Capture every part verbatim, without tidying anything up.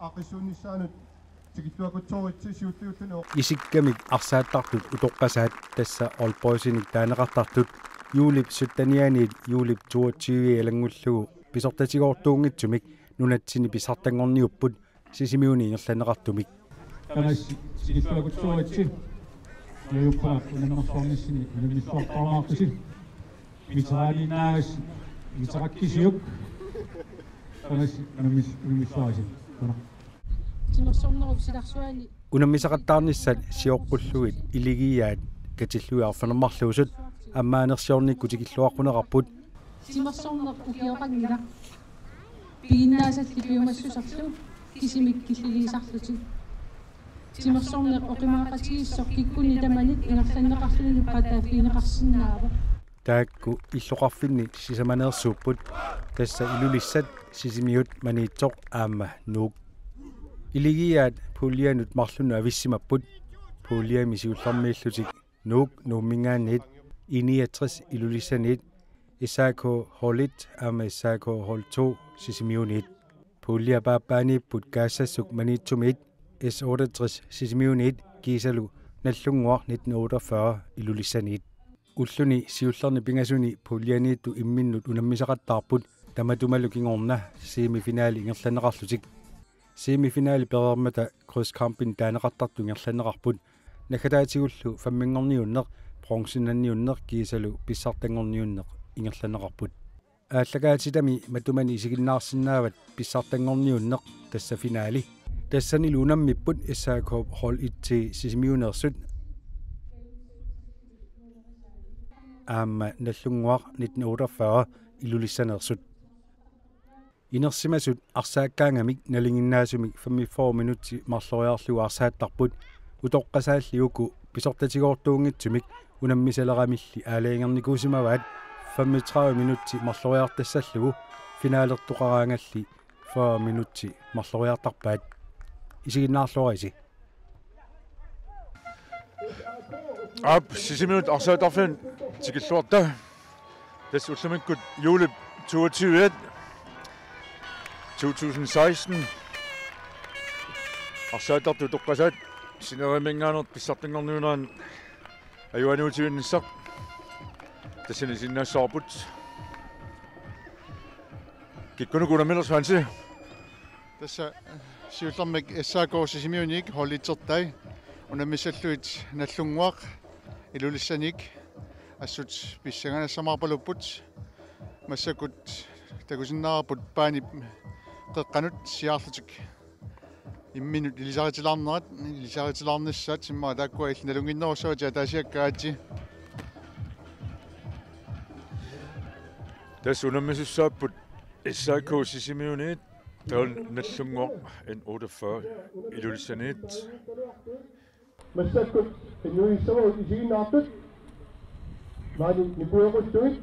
Aaqqissuunnissaanut tikilluaqqutsoritsi siulliulluni. Isikkamik arsaattartut utoqqasaat, tassa Old Boysinik taaneqartartut, juulip syttenianiit juulip toogtyve ilanngullugu pisortatigoortuunngitsumik nunatsinni pissartanngorniupput Sisimiuni ingerlanneqartumik. Tamassi tikilluaqqutsoritsi. Ajuppa unammersuarnissinni unammissuartarumaartusi. Veteraniinnaas-, veterakkisiuk. Tamassi unammis-, unammissuarisi. Kuna. Timersornerup silarsuani. Unammisaqattaarnissat sioqqullugit iligiiaat katillugit arfineq-marluusut ammaanersiornikkut tikilluaqquneqarput. Timersorneq ukioqanngilaq. Piginnaasallit piumassuserlu kisimik killiliisarlutik. Timersorneq oqimaaqatigiissoq kikkunnit tamanit ingerlanneqarluni peqataaffigineqarsinnaavoq. Taakku illoqarfinni sisamaneersuupput, tassa Ilulissat, Sisimiut, Maniitsoq aamma Nuuk. Iligiiaat puljanut marlunnut avissimapput, puljami siullermiillutik Nuuk Nuumminngaanniit, I niogtres Ilulissaniit, S A K hold et aamma S A K hold to Sisimiuniit. Pulje paappaaniipput Kaassassuk Maniitsumiit, S otteogtres Sisimiuniit kiisalu Nagdlunguaq nitten otteogfyrre Ilulissaniit. Ulluni siullerni pingasuni puljaniittut imminnut unammisaqattaarput, tamatumalu kingorna semifinali ingerlanneqarlutik. Semifinali pereermata krydskampini taaneqartartut ingerlanneqarput, naggataatigullu femminngorniunneq, bronzenniunneq kiisalu pissartanngorniunneq ingerlanneqarput. Aallakaatitami matumani isiginnaarsinnaavat pissartanngorniunneq, tassa finali. Tassanilu unammipput S A K hold et Sisimiuneersut aamma Nagdlunguaq nitten otteogfyrre Ilulissaneersut. Inersimasut arsaakkaangamik nalinginnaasumik femogfyrre minutsit marloriarlugu arsaattarput, utoqqasaalli uku pisortatigoortuunngitsumik unammisaleramilli aalajangernikuusimavaat femogtredive minutsit marloriartassallugu, finalertoqaraangalli fyrre minutsit marloriartarpaat. Isiginnaarluarisi. Aap, Sisimiut arsaattarfianut tikilluarta. Tassa ullumikkut juulip toogtyve to tusind seksten. Arsaattartut utoqqasaat sinerissaminngaanneersoq pissartanngorniunerani ajugaaniutivinnissaq. Tassani sinnaassavarput. Kikkunuku unamminersoq, Hansi? Tassa siullermik S A K Sisimiuniit hold et-ertai unammissallugit Nagdlunguaq Ilulissaniit, assut pissanganassaarpalupput. Massakkut takusinnaavarput baanip qeqqanut siaarlutik imminnut ilisaritilaarnerat, ilisaritilaarnissaat immaqa taakkua illit nalunnginnerussavatit ataasiakkaatsi. Tassa unammisussaapput S A K Sisimiuniit, taava Nagdlunguaq N otteogfyrre Ilulissaniit. Massakkut inuussutissat isiginnaartut maani nipuequttuit.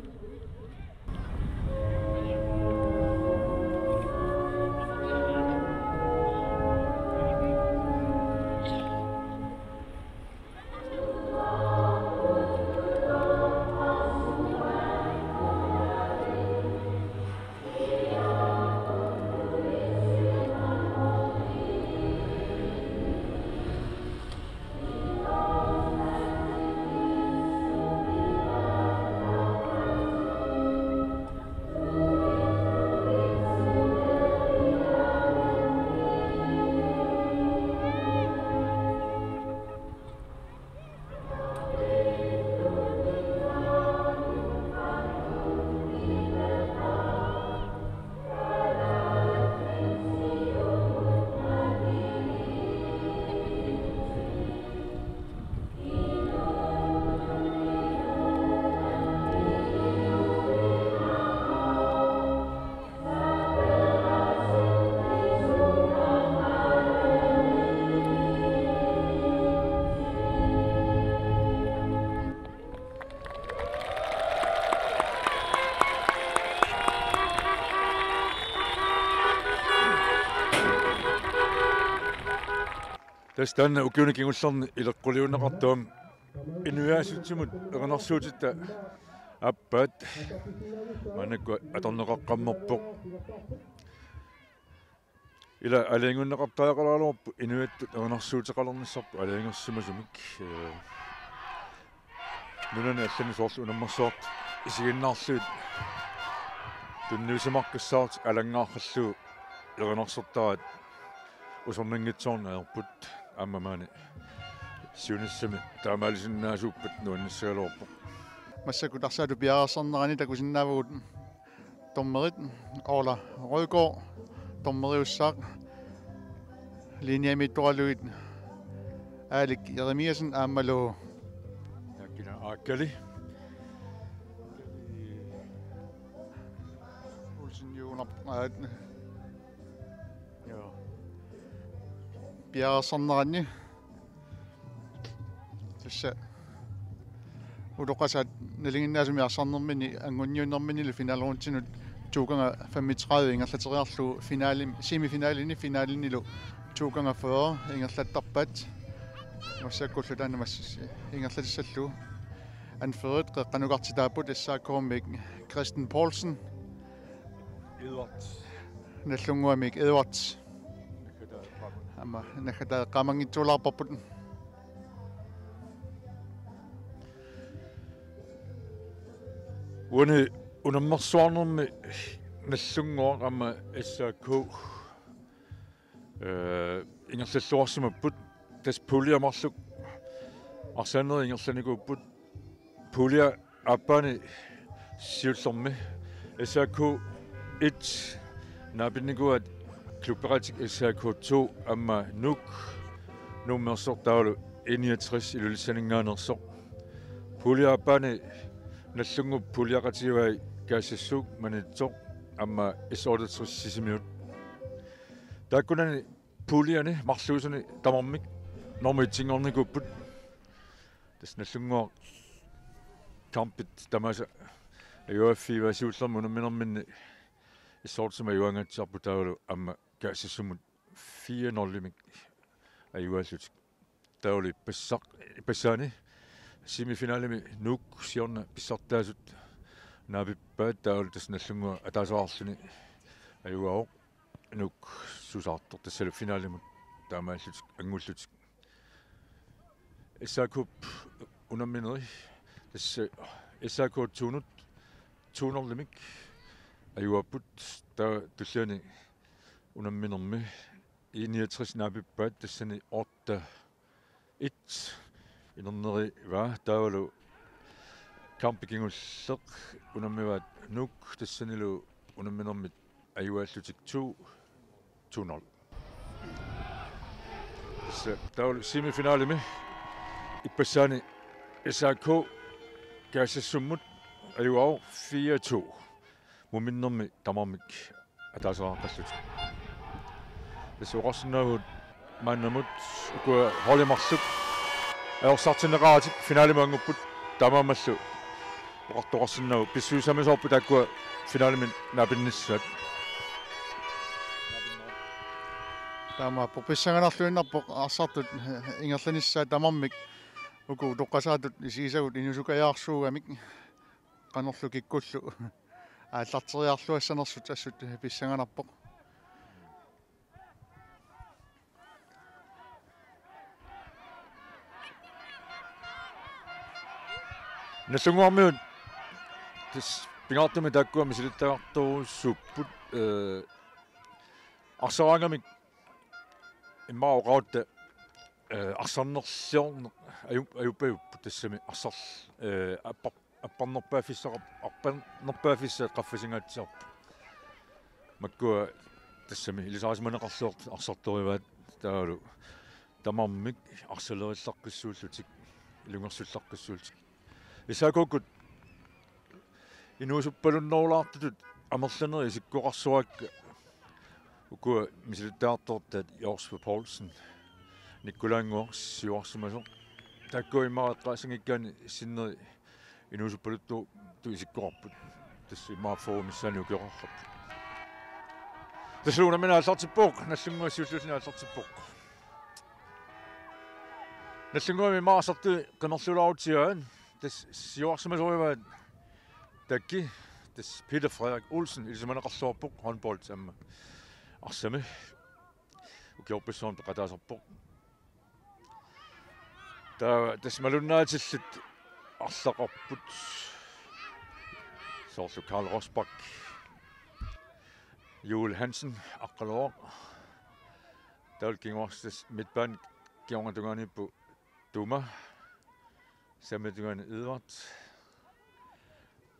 Tassa taanna ukiuni kingullerni ileqquliunneqartoq inuiaasutsimut erinarsuutitta aappaat maannakkut atorneqaqqammerpoq. Ila aalajangiunneqartariaqaraluarpoq inuiattut erinarsuuteqalernissarput aalajangersimasumik. Ee, nunani allani soorlu unammersuartut isiginnaarlugit tunniusimaqqissaartut alanngaarallu erinarsortaraat usornanngitsoorneq ajorput aamma maani siunissami taamaalisinnaasuuppat nuannissagaluarpoq. Massakkut arsaatut piareersarnerani takusinnaavagut dommerit Orla Rødgaard, dommeriussaaq, linjamiittoralugit Alik Jeremiassen aammalu Akila Akali. Olsen Joonap, aa, joo. Piareersarneranni tassa utoqqasaat nalinginnaasumik arsarnerminni anguniunnerminnilu finalerundinut to gange femogtredive ingerlateriarlugu finalimi, semifinalini finalinilu to gange fyrre ingerlattarpaat. Massakkullu taanna mas-, ingerlatissallugu. Anførerit qeqqanukartitaapput S A K-mik Kristen Poulsen. Edward. Nallunnguamik Edward. Aamma naggataa eqqaamanngitsuulaarparput. Uani unammersuarnermi Nallunnguaq aamma S A K, ee, ingerlalluarsimapput, tassa pulje marluk arsaannerit ingerlanikuupput. Pulje aappaani siullermi S A K et naapinnikuuaat klubbeqatik S A K to aamma Nuuk, Nuummeersoq taavalu I niogtres Ilulissaninngaanneersoq. Pulje aappaani Nallunnguup puljeqatigivai Kaassassuk, Maniitsoq aamma S otteogtres Sisimiut. Taakkunani puljeni marluusuni tamarmik normu et-inngornikuupput. Tassa Nallunnguaq kampit tamaasa ajugaaffigivaat siullermik unamminerminni S otteogtres-imik ajugaangaatsiarput taavalu aamma Kaassassumut fire nul-imik ajugaallutik. Taavalu ippassaq, ippassaani semifinalimi Nuuk siorna pissartaasut naapippaat taavalu tassa Nallunnguaq ataaseqarluni ajugaavoq Nuuk susaartoq tassalu finalimut taamaallutik angullutik. S A K-p unammineri tassa S A K to-nut to nul-imik ajugaapput, taava tulliani unamminermi I niogtres naapippaat tassani otte et inernerivaa taavalu kampi kingulleq unammivaat Nuuk tassanilu unamminermit ajugaallutik to to nul. Tassa taavalu semifinalimi ippassaani S A K Kaassassumut ajugaavoq fire to. Muminnermi tamarmik ataaseqaqqallutik. Tassa oqarsinnaavugut maannamut ukua holdit marluk ajorsartinneqaratik finalimut angupput, taamaammallu oqartoqarsinnaavugut pissusissamisoorput taakkua finalimut naapinnissaat. Taamaappoq, pissanganarluinnarpoq arsartut ingerlanissaat tamarmik uku utoqqasaatut isigisagut inuusukajaarsuugamik qanorlu kikkullu aallarteriarluassanersut assut pissanganarpoq. Nallunnguarmiut tassa pingaartumik taakkua misilittagartorujussuupput, ee, arsaraangamik immaqa oqarutta, ee, arsarnerliorneq aju-, ajuppajupput tassami arsar-, ee, appar-, apparnerpaaffissaqar-, apparnerpaaffissaat qaffasingaatsiarput. Makkua tassami ilisarisimaneqarluartut arsartorivaat taavalu tamarmik arsalerillaqqissuullutik, ilungersullaqqissuullutik. S A K-kkut inuusuppalunnerulaartutut amerlanerit isikkoqarsoraakka ukua misilittagartoortaat Jorsve Poulsen, Nikkulaannguaq siuarsimasoq. Taakkua immaqa eqqaassanngikkaanni sinneri inuusuppaluttutut isikkoqarput. Tassa immaqa fyrre missaanni ukioqarput. Tassa unammineq aallartippoq, Nallunnguaq siulliulluni aallartippoq. Nallunnguami immaqa arsartui qimerlulaarutsiaat, tassa siuarsimasorivaat taakku, tassa Peter Frederik Olsen ilisimaneqarluarpoq, håndbold aamma arsami. ukiorpassuarni peqataasarpoq. Taava tassa malunnaatillit arlaqarput. Soorlu Karl Rosbach, Juul Hansen, Aqqaluaq. Taavalu kinguarsartut midtbanep kingorna tungaaniippoq Tuma, saamiata tungaani Edvard.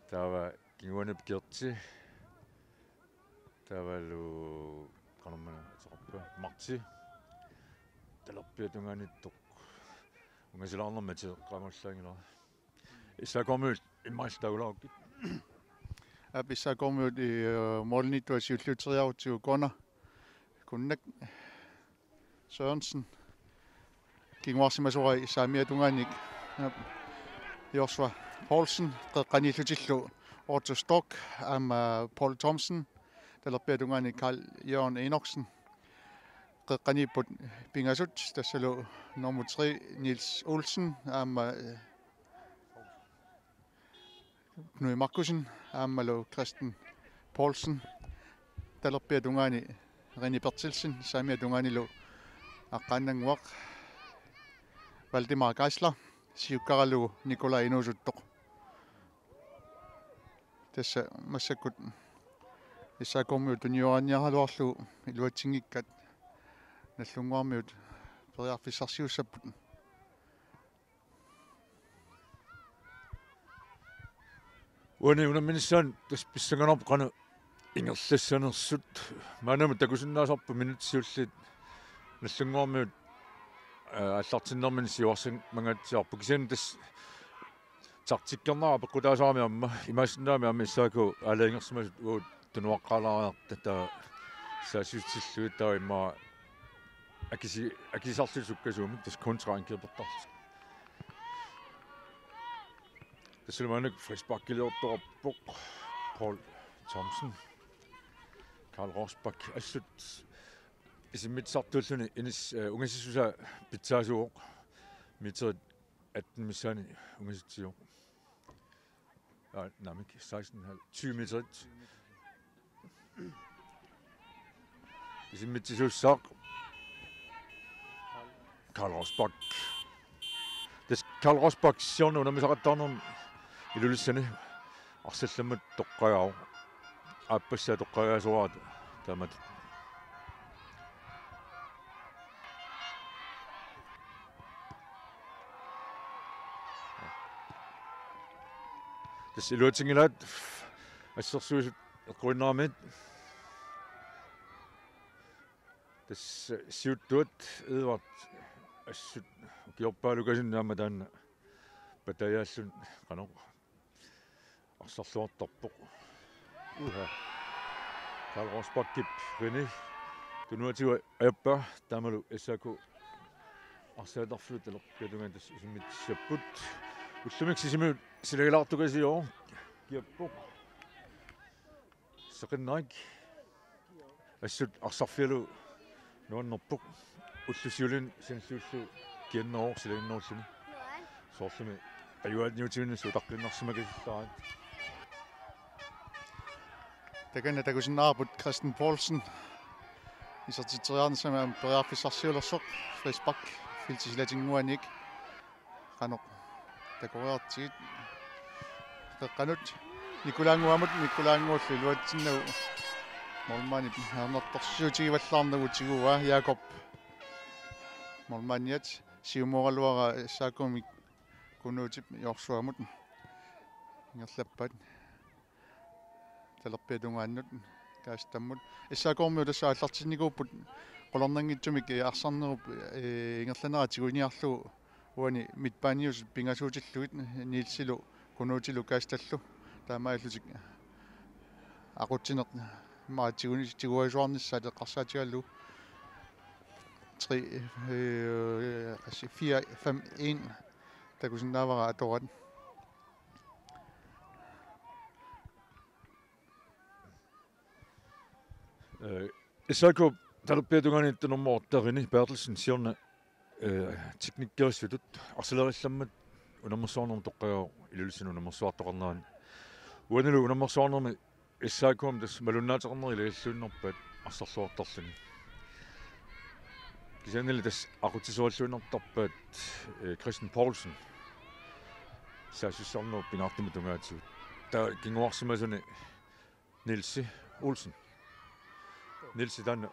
Taava kinguaaniippoq Gerti. Taavalu qanormana ateqarpa, Marti. Talerpiata tungaaniittoq. Ungasilaarnermik atiseqqaamallaanngilara. S A K-miut immaqa taagulaarukkit. Aap, S A K-miut i, øh, målimiittuat siulliuteriarutsigu Gunnar Kunnak Sørensen. Kinguarsimasorai saamiata tungaaniit. Aap. Joshua Poulsen, qeqqaniillutillu Otto Stork, aamma Paul Thomsen, talerpiata tungaani Karl Jørgen Enoksen. Qeqqaniipput pingasut, tassalu nummer tre, Niels Olsen, aamma, øh, Knud Markussen, aammalu Christian Poulsen. Talerpiata tungaani René Berthelsen, saamiata tungaanilu aqqaannannguaq Valdemar Geisler, siukkaralugu Nikolaj Inuusuttoq. Tassa massakkut S A K-miut tunioraanniaraluarlugu iluatsinngikkaat Nagdlunguarmiut periarfissarsiussapput. Uani unamminissaanut tassa pissanganarpoq qanoq ingerlassanersut. Maannamut takusinnaasarput minutsit siulliit Nagdlunguarmiut, øh, aallartinnermini siuarsimanngaatsiarput, kisianni tassa taktikkernera peqqutaasarami aamma, imaassinnaagami aamma S A K aalajangersimasut uagut tunuaqqaalaariarta, taava saassussillugit, taava immaqa akisi-, akisarlutik sukkasuumik, tassa kontraangkirpertarlutik. Tassalu maannakkut frisparkiliortoqarpoq Paul Thomsen. Karl Rosbach assut isimmitsisartuulluni inis-, øh, ungasissusaa pitsaasuuvoq, meterit atten missaani ungasitsivoq. Aa, naamik, seksten komma fem, tyve meter. Isimmitsisuussaaq Karl Rosbach. Tassa Karl Rosbach siorna unammisaqattaarnermi Ilulissani arsallammat toqqagaavoq. Aappassaa toqqagaasoraat taamatut. Tassa iluatsinngilaat assersuisut eqquinnaramiit. Tassa siuttuat Edvard assut ukiorpaalukasinni aamma taanna patajaalluni qanoq arsarluartarpoq. Uha. Karl Rosbachip René tunuatigut ajappaa, taamalu S A K arsaatarfiup talerpiata tungaani tassa isimmitsissapput. Ullumikkut Sisimiut silagilaartukasiuvoq, kiappoq. Seqinnarik. Assut arsarfigalugu nuannerpoq. Ulloq siulliini sanilliullugu kianneruvoq silaginnerulluni. Soorlumi ajugaaniutiginnissaq utaqqiinnarsimakasillaaraat. Takanna takusinnaavarput Christian Poulsen isertitseriarnissami aamma periarfissarsiulersoq, frispark feltip silatinnguaniit. Qanoq takoriartigit. Qeqqanut Nikulaannguamut, Nikulaannguullu iluatsinnagu målmandip ajornartorsiutigivallaarnagu tiguaa Jakob. Målmandiat siumooraluaraa S A K-mi Kunuutip Joshuamut ingerlappaat talerpiata tungaanut Kaastammut. S A K-miut tassa aallartinnikuupput qularnanngitsumik, eh, arsarnerup, eh, ingerlanera tiguniarlugu uani midtbaneiusut pingasuutillugit Nielsilu Kunuutilu Kaastallu, taamaalillutik aqutsineq immaqa tiguni-, tiguasuarnissaat eqqarsaatigalugu tre, eh, qassi, fire fem en takusinnaavara atoraat. Øh, S A K talerpiata tungaaniittoq nummer otte René Berthelsen siorna, øh, teknikkerissutut arsaleriallammat unammersuarnermut toqqagaavoq Ilulissani unammersuartoqarnerani. Uanilu unammersuarnermi S A K-mi tassa malunnaateqarneri ilagalluinnarpaat arsarluartarluni. Kisiannili tassa aqutsisoorluinnartarpaat, eh, Christian Poulsen. Saassussarnerup pingaartumik tungaatigut. Taava kinguarsimasuni Nielsi Olsen. Nielsi taanna,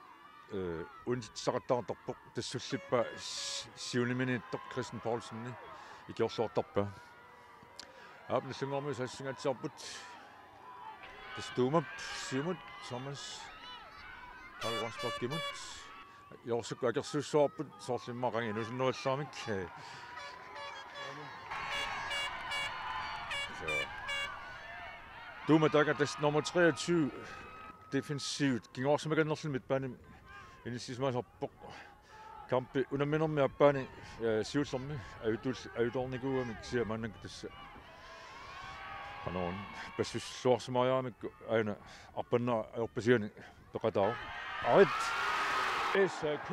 eh, unitsisaqattaartarpoq, tassullippa s-, siuniminiittoq Christian Poulseni ikiorluartarpaa. Aap, Nagdlunguarmiut saassussingaatsiarput. Tassa Tuumap siumut, Thomas Karl Rosbachimut. Jorsuk akersuussuarput, soorlu immaqa qanga inuusunneruallaramik. Så. Tuuma taakku tassa nummer treogtyve defensivt. Kinguarsimakannerluni midtbanemi inissisimasarpoq. Kampi unamminermi aappaani, eh, siullermi ajutuul-, ajutoornikuugamik kisianni maannakkut tassa. Qanoq passussilluarsimariaramikku aajuna arpannera ajorpasiani peqataavoq. Arit. S A K.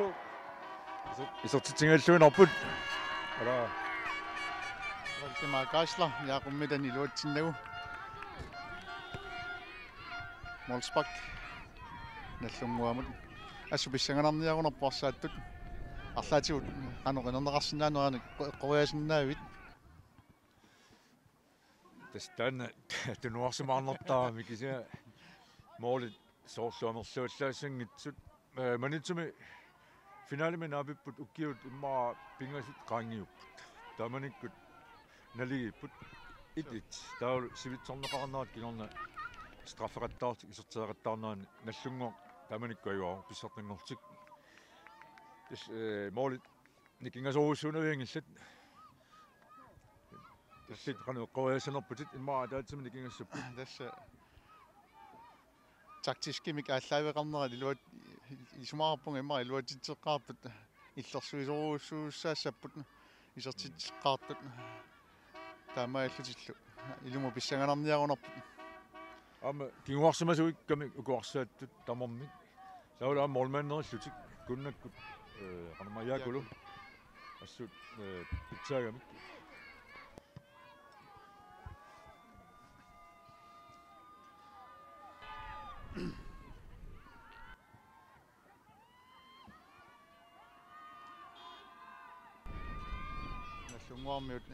Iser-, isertitsinngilluinnarput. Ala. Valdemar Geisler, Jaaqummita iluatsinnagu. Molsbak. Nagdlunguamut. Assut pissanganarniarunarpoq arsaattut. Arlaatigut qanoq inerneqarsinnaaneq aamma eqqoriaasinnaaviuk. Tassa taanna tunuarsimaarnartarami kisianni målit soorlu amerlavallaassanngitsut. Eh, Maniitsumi finalemi naapipput ukiut immaqa pingasut qaangiupput. Taamanikkut naligiipput et et. Taavalu sivitsorneqarnerat kingorna straffeqattaarlutik iserteriaqattaarnerani Nagdlunguaq taamanikkut ajugaavoq pissartanngorlutik. Tassa, eh, målit nikingasorujussuunnavianngillat. Illit qanoq eqqoriassanerputit immaqa ataatsimik nikingassapput. Tassa taktiskimik aallaaveqarnerat iluat-, isumaqarpunga immaqa iluatsitseqqaartut illersuisorujussuussaassapput isertitseqqaartut taamaallutillu ilumut pissanganarniarunarput. Aamma kinguarsimasuugamik uku arsaattut tamarmik. Taavalu aamma målmanderillutik kunnakkut, eh, qanormaa Jaakulu. Assut, eh, pitsaagamik. Nagdlunguarmiut.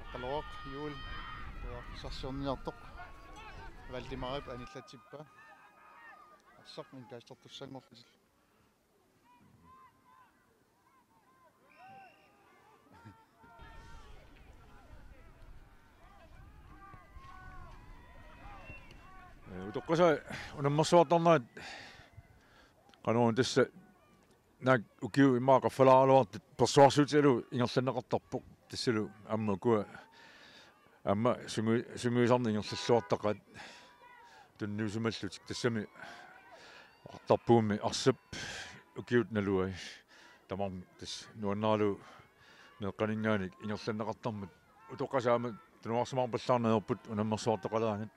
Aqqaluaq Juul. Periarfissarsiorniartoq. Valdemarip anillatsippaa. Arsaq indkastertussanngorlutillu. Eh, utoqqasaat unammersuartarnerat qanoq tassa naak ukiut immaqa qaffalaaraluartut persuarsuutigalugu ingerlanneqartarpoq tassalu aamma ukua aamma sungi-, sungiusarneq ingerlalluartaqaat tunniusimallutik tassami oqartarpugummi arsap ukiut naluai tamarmik tassa nuannaralugu meeqqaninngaanniit ingerlanneqartarmat utoqqasaat aamma tunuarsimaarpallaarneq ajorput unammersuartoqalaangat.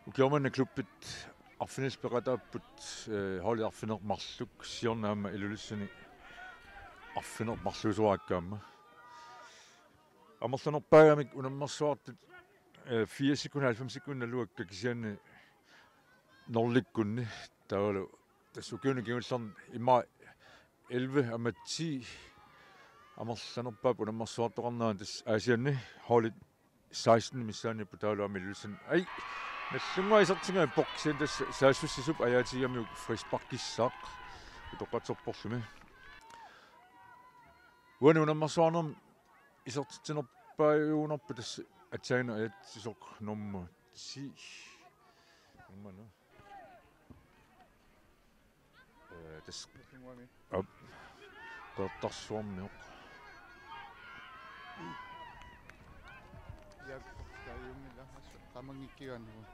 Ukioq manna klubbit arfinillit peqataapput, eh, holdi arfineq-marluk, siorna aamma Ilulissani arfineq-marluusoraakka aamma. Amerlanerpaagamik unammersuartut, eh, firsikkut halvfemsikkunni naluakka kisianni nullikkunni taavalu tassa ukiuni kingullerni immaqa elleve aamma ti amerlanerpaap unammersuartoqarnera tassa Aasianni holdit seksten missaaniipput taavalu aamma Ilulissani. Ai, Nagdlunguaq isertingajapput kisianni tassa saassussisup ajaatigigamiuk frisparkissaaq utoqqatserporlumi. Uani unammersuarnermi isertitsinerpaajugunarpoq tassa aatsaannguaq ajatsisoq nummer ti. Nummer nu. Eh, tassa. Aap. Qeqertarsuarmioq. Jakob Kajumila qamanngikkigaannagu.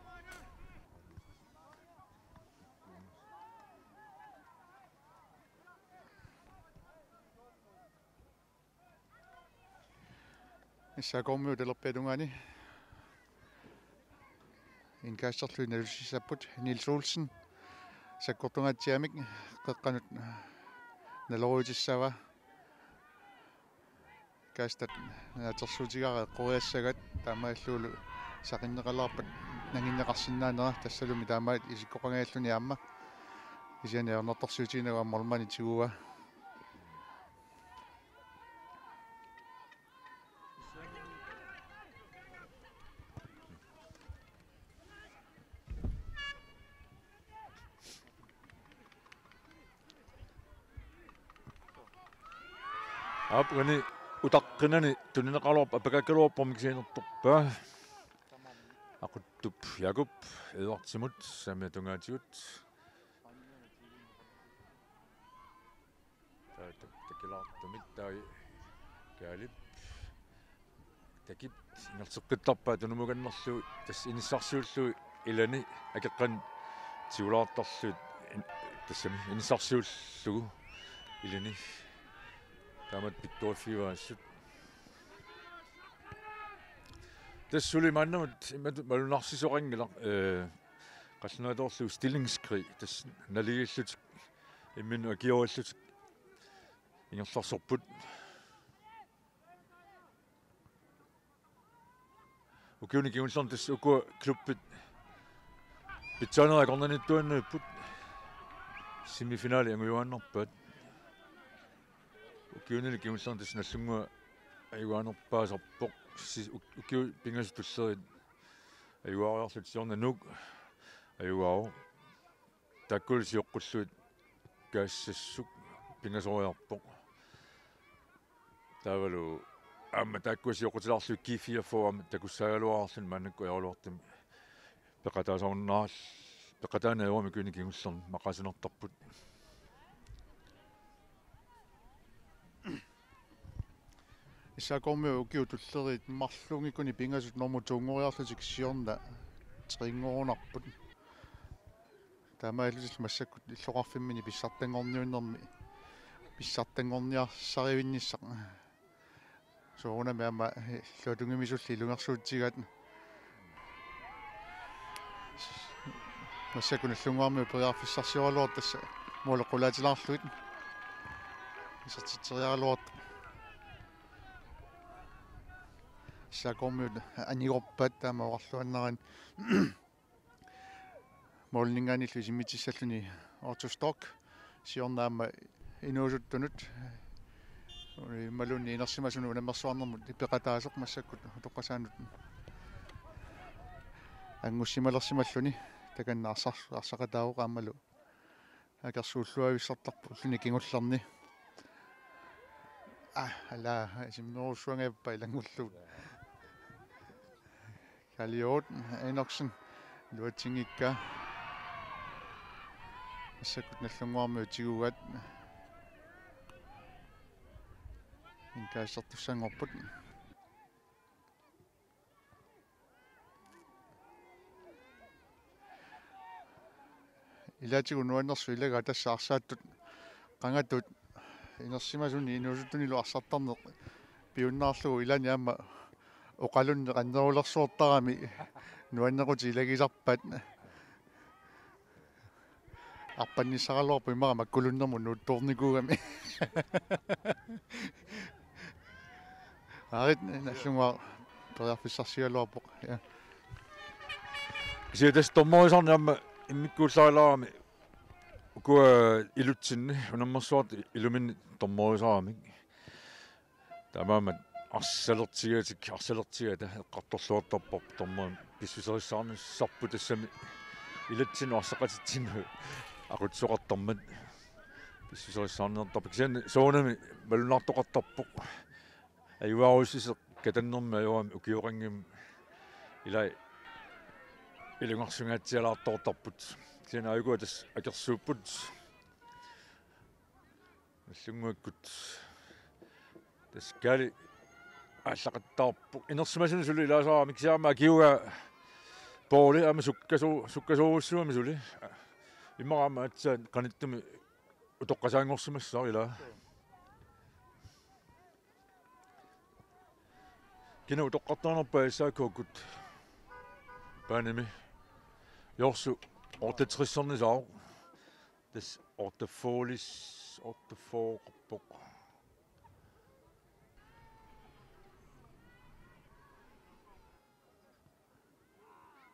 S A K-miut talerpiata tungaani indkasterlugit nalussissapput Niels Olsen sakkortungaatsiamik qeqqanut nalorujutissavaa. Kastat naatsorsuutigaara eqqoriassagat taamaalillugulu saqinneqalaarpat nanginneqarsinnaanera tassalumi taamaat isikkoqangajalluni aamma. Kisianni ajornartorsiutiginagu aamma målmandi tiguaa. Aap, uani utaqqinani tunineqaraluarpoq, apeqqakkaluarpoq misiginertorpaa. Aquttup Jakob Edvardsimut saamiata tungaatigut. Taava takilaartumik taava Kaalip. Takip ingerlateqqittarpaa tunumukannerlugu, tassa inissarsiullugu ilani akeqqanik tigulaartarlugit in-, tassami inissarsiullugu ilani. Taamatut pittoriffigassat. Tassa suli maannamut imatut malunnarsisoqanngilaq, ee, qallunaatoorlugu stillingskrig, tassa naligiillutik imminnut akiuerillutik ingerlarsorput. Ukiuni kingullerni tassa ukua klubbit pitsaanerit akornanniittuinnarput, semifinali angujuaannarpaat. Ukiunili kingullerni tassa Nagdlunguaq ajugaanerpaasarpoq. Si-, uk-, ukiut pingasut tulliit ajugaariarlutik, siorna Nuuk ajugaavoq. Taakkulu sioqqullugit Kaassassuk pingasoriarpoq. Taavalu aamma taakkua sioqqutilaarlugit G fireogfyrre aamma takussaagaluarluni maannakkut ajoraluartumik peqataasornaa-, peqataaneq ajorami ukiuni kingullerni maqaasinartarput. S A K-rmiut ukiut tulliit marlunngikkuni pingasut nummer to-nngoriarlutik siorna tre-nngorunarput. Taamaalillutillu massakkut illoqarfimmini pissartanngorniunnermi pissartanngorniarsarivinnissaq. Soorunami aamma illuatungimisulli ilungersuutigaat. Massakkut Nagdlunguarmiut periarfissarsioraluartut tassa måli qulaatilaarlugit. Isertitseriaraluartut. S A K-rmiut anigorpaat taama oqarluaannaraanni. Måliminngaanniillu isimmitsissalluni Otto Stork siorna aamma inuusuttunut imaluunniit inersimasunut unammersuarnermut peqataasoq massakkut utoqqasaanut angussimalersimalluni takanna arsar-, arsaqataavoq aammalu akersuulluavissartarpoq ulluni kingullerni. Ah, ala, isimmerussuangaappa ilanngullugu. Kaliot Enoksen, iluatsinngikkaa. Massakkut Nagdlunguarmiut tigugaat. Indkastertussanngorput. Ilaatigut nuannersut ilagaat tassa arsaattut qangatut inersimasuni inuusuttunilu arsartarneq piunnaarlugu ilaanni aamma oqalunneq annerulersuartarami nuannequtit ilagisarpaat. Arpannissaraluarpoq immaqa makkulunnermut nuuttoornikuugami. Aarit Nagdlunguaq periarfissarsigaluarpoq. Ja. Kisianni tassa dommerisarneq aamma immikkuullaalaarami ukua ilutsinni unammersuartut iluminni dommerisaramik. Taamaammat arsalertigatik, arsalertigata eqqartorluartarpoq dommerit pissuserissaarnissarput tassami ilatsinnut arsaqatitsinnut aqutsisoqartarmat pissuserissaarniartarput. Kisianni soorunami malunnartoqartarpoq. Ajugaarussisoq katannermi ajorami ukioqanngimmat ilai ilungersungaatsialaartoortarput. Kisianni aajukua tassa akersuupput. Nagdlunguakkut. Tassa Kaali aallaqattaarpoq. Inersimasuni suli ilaasaramik kisianni aamma akiugaa Pouli aamma sukkasu-, sukkasoorujussuugami suli. Immaqa aamma aatsaat qanittumi utoqqasaanngorsimassaaq ilaa. Kina utoqqartuunerpaa S A K-kkut baanimi? Jorsu otteogtressernisaavoq. Tassa otteogfyrre, otteogfyrre-qarpoq.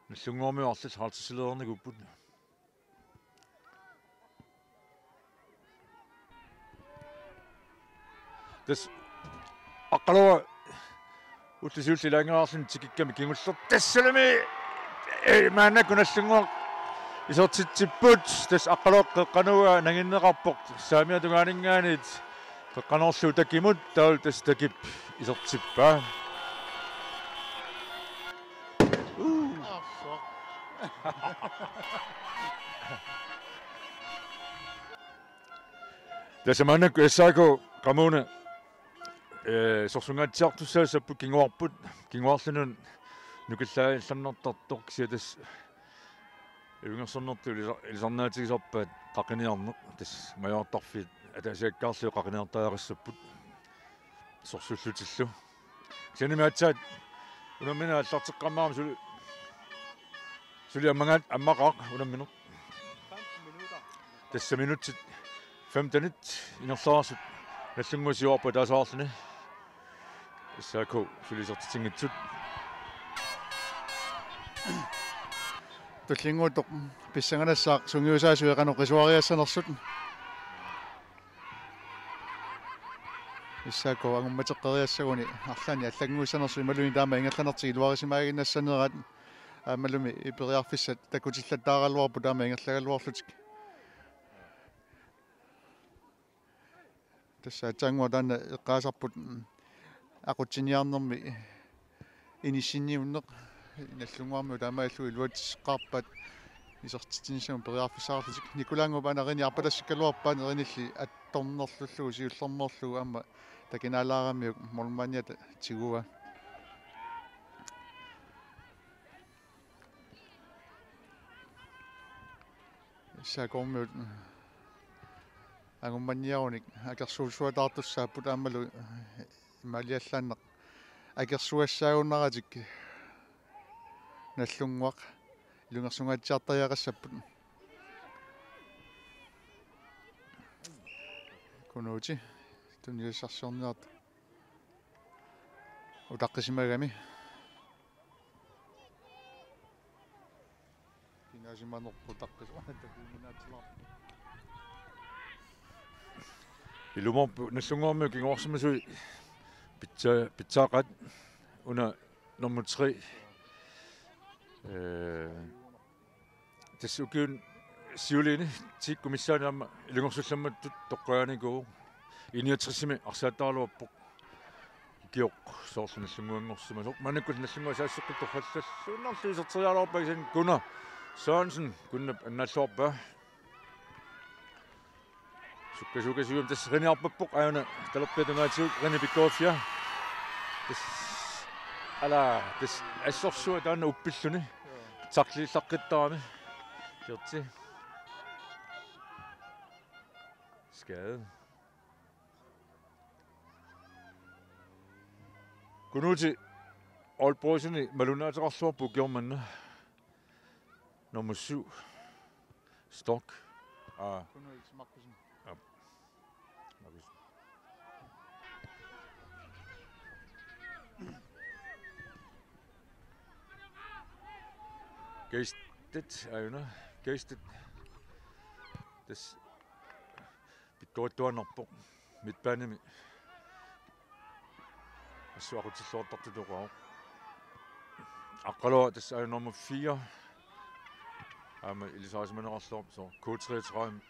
Nagdlunguarmiut arlallit halvtredsilernikuupput. Tassa Aqqaluaq ulloq siulleq ilaanngeriarluni tikikkami kingulleq. Tassalumi, eh, maannakkut Nagdlunguaq isertitsipput. Tassa Aqqaluaq qeqqanut nanginneqarpoq saamiata tungaaninngaanniit qeqqanoorlugu takimut, taavalu tassa takip isertippaa. Tassa maannakkut S A K qamuuna, eh, sorsunngaatsiartussaassapput, kinguarput, kinguarluni nukillaallannertartoq, kisianni tassa ilungersornertut ilisa-, ilisarnaatigisarpaat qaqiniarneq, tassa majuartarfiit ataasiakkaarlugit qaqiniartariaqassapput sorsullutillu. Kisiannimi aatsaat unammineq aallarteqqammerami suli, suli ammagaat, ammaqaaq unammineq. Tassa minutsit femtenit ingerlareersut Nagdlunguaq siuarput ataaseq arluni. S A K suli isertitsinngitsut. Tullinnguuttoq pissanganassaaq sungiusaasui qanoq qisuariassanersut. S A K angummateqqeriassaguni arlaannik allannguissanersoq imaluunniit taama ingerlanertik iluarisimaaginnassanerat aammalumi periarfissat takutillattaaraluarput taama ingerlagaluarlutik. Tassa aatsaannguaq taanna eqqaasarput, mm, aqutsiniarnermi inissinniunneq, Nagdlunguarmiut taamaalillutik iluatseqqaarpaat isertitsinissamut periarfissaqarlutik. Nikolaannguup aana Rene arpatassikkaluarpaa, Renelli attornerlullugu siullermeerlugu aamma takinaalaaramiuk målmandiata tiguaa. S A K-kormiut angummanniarunik akersuussuataartussaapput aammalu imaaliallaannaq akersugassaagunaratik Nagdlunguaq ilungersunngaatsiartariaqassapput. Kunuuti tunisassarsiorniartoq utaqqisimagami. Kinaasimanerput utaqqis-, takuuminaatsilaarpoq. Ilumoorpoq Nagdlunguarmiut kinguarsimasui pitsa-, pitsaaqaat, una nummer tre. Eh, tassa ukiuni siuliini tikkut missaani aamma ilungersullammattut toqqagaanikuuvoq. I niogtresimi arsaattaraluarpoq. Ukioq soorlu Nagdlunguanngorsimasoq. Maannakkut Nagdlunguaq saassuseqqittoq torrallalluinnarlugu iserteriaraluarpaa, kisianni Gunnar Sørensen Gunnap annaalluarpaa. Sukkasuukasiugami tassa Rene arpappoq, aajuna talerpiata tungaatigut Rene pikkoriffia. Tassa, ala, tassa assorsuaq taanna uppilluni. Tacklillaqqittarami. Kierti. Skade. Kunuuti Aalborgseni malunnaateqarluarpoq ukioq manna. Nummer syv. Stork. Aa. Kunuuti Markussen. Aa. Markussen. Geistet, aajuna. Geistet. Tassa pikkorittuaannarpoq. Midtbanemi assut aqutsilluartartutut oqareersoq. Aqqaluaq tassa aajuna nummer fire. Aamma ilisarisimaneqarluarpoq soorlu K treogtredive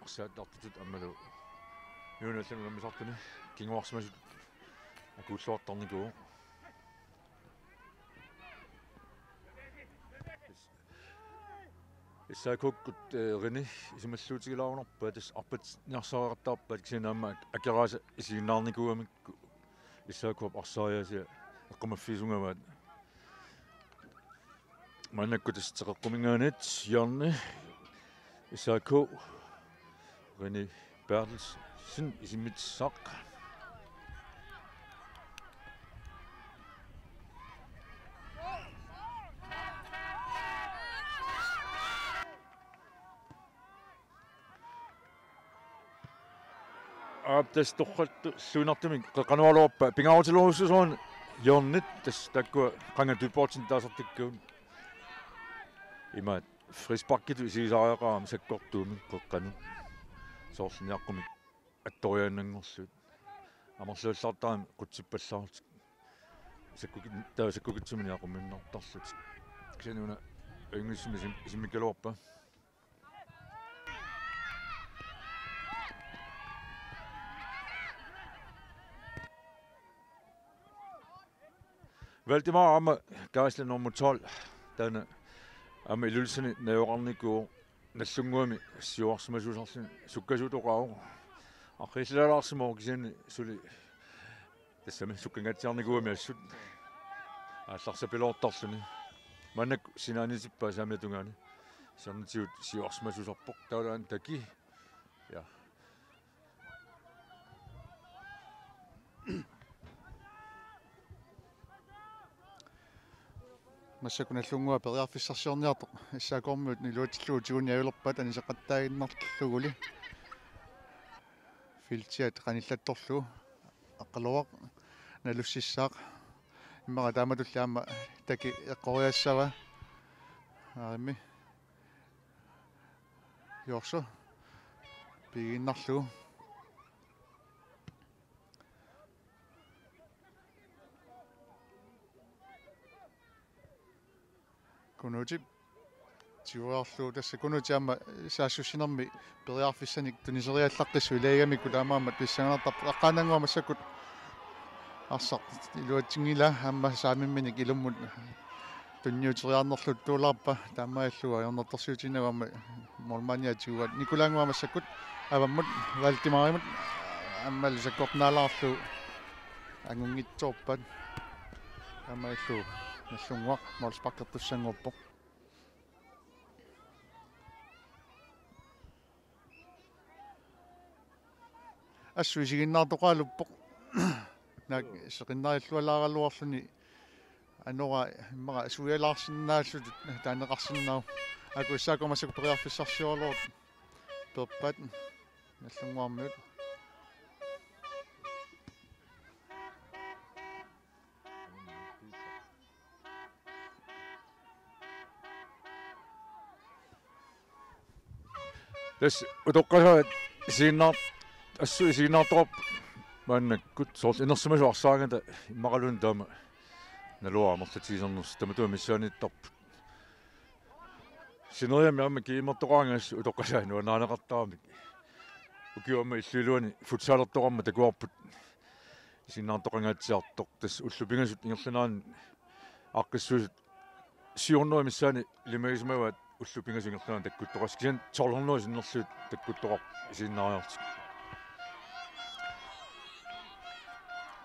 arsaattartutut aammalu Nunatta unammisartuni kinguarsimasutut akuulluartarnikuuvoq. S A K-kkut, eh, Rene isumalluutigilaarunarpaat, tassa arpatsinniarsariaqartarpaat, kisianni aamma Akeraasa isiginnaarnikuugamikku S A K-p arsariaasia eqqumaffigisungavaat. Maannakkut tassa teqeqquminngaanniit hjørne, S A K, Rene Berthelsen isimmitsaq. Aap, tassa torrattu suunartumik qeqqanooraluarpaa, pingaarutilerujussuusoq hjørnet, tassa taakkua qanga dyboldtimik taasartakkagut. Imaat frisparkitut isigisariaqarami sakkortuumik qeqqanut. Soorlu niaqqumik attoriaannanngorlugit. Amerlallaartarami qutsippallaarlutik. Sakkukit-, taava sakkukitsuminik aqummiinnartarlutik. Kisianni una ajunngitsumik isim-, isimmikkaluarpaa. Valdemar aamma Geisler nummer tolv. Taanna aamma Ilulissani najugaqarnikuuvoq, Nagdlunguami siuarsimasusarluni sukkasuutoqaavoq. Arriillilaarsimavoq kisianni suli tassami sukkangaatsiarnikuugami assut aallarsapiloortarluni. Maannakkut sinaanitippaa saamiata tungaani. Siornatigut siuarsimasusarpoq taavalu aana Taki. Ja. Massakkut Nagdlunguaq periarfissarsiorniartoq S A K-miut iluatsillugu tiguniajulerpaat, anisaqattaaginnarluguli. Feltiat qanillattorlugu Aqqaluaq nalussissaaq. Immaqa taamatulli aamma Taki eqqoriassavaa. Aarimmi. Jorso pigiinnarlugu. Kunuutip tigoriarlugu, tassa Kunuutip aamma saassussinermi periarfissanik tuniseriallaqqissoq ilagigamikku, taamaammat pissanganartarpoq. Aqqaannannguaq massakkut arsaq iluatsinngilaa, aamma saamimminik ilummut tunniuteriarnerluttuulaarpaa, taamaalillugu ajornartorsiutiginagu aamma målmandia tiguaat. Nikolaannguaq massakkut avammut Valdemarimut aammalu sakkortunaalaarlugu angunngitsoorpaat. Taamaalillugu Nagdlunguaq målsparkertussanngorpoq. Assut isiginnaartoqaluarpoq. Naak seqinnarillualaaraluarluni anora immaqa suialaarsinnaallutut taaneqarsinnaavoq. Aaku S A K massakkut periarfissarsioraluartut peerpaat Nagdlunguarmiut. Tassa utoqqasaat isiginnaar-, assut isiginnaartoqarpoq maannakkut, soorlu inersimasut arsaarigata immaqaluunniit taama naluara amerlatigisarnersut, tamatuma missaaniittarput. Sineriammi aamma G M-ertoqaraangat assut utoqqasaat nuannarineqartaramik. Ukiup aamma illup iluani futsalertoqarmat takuarput isiginnaartoqangaatsiartoq, tassa ullut pingasut ingerlanerani aaqqissuisut syv hundrede missaani ilimagisimavaat ullut pingasut ingerlanerani takkuttoqasut, kisianni tolv hundrede sinnerlugit takkuttoqarput isiginnaariarlutik.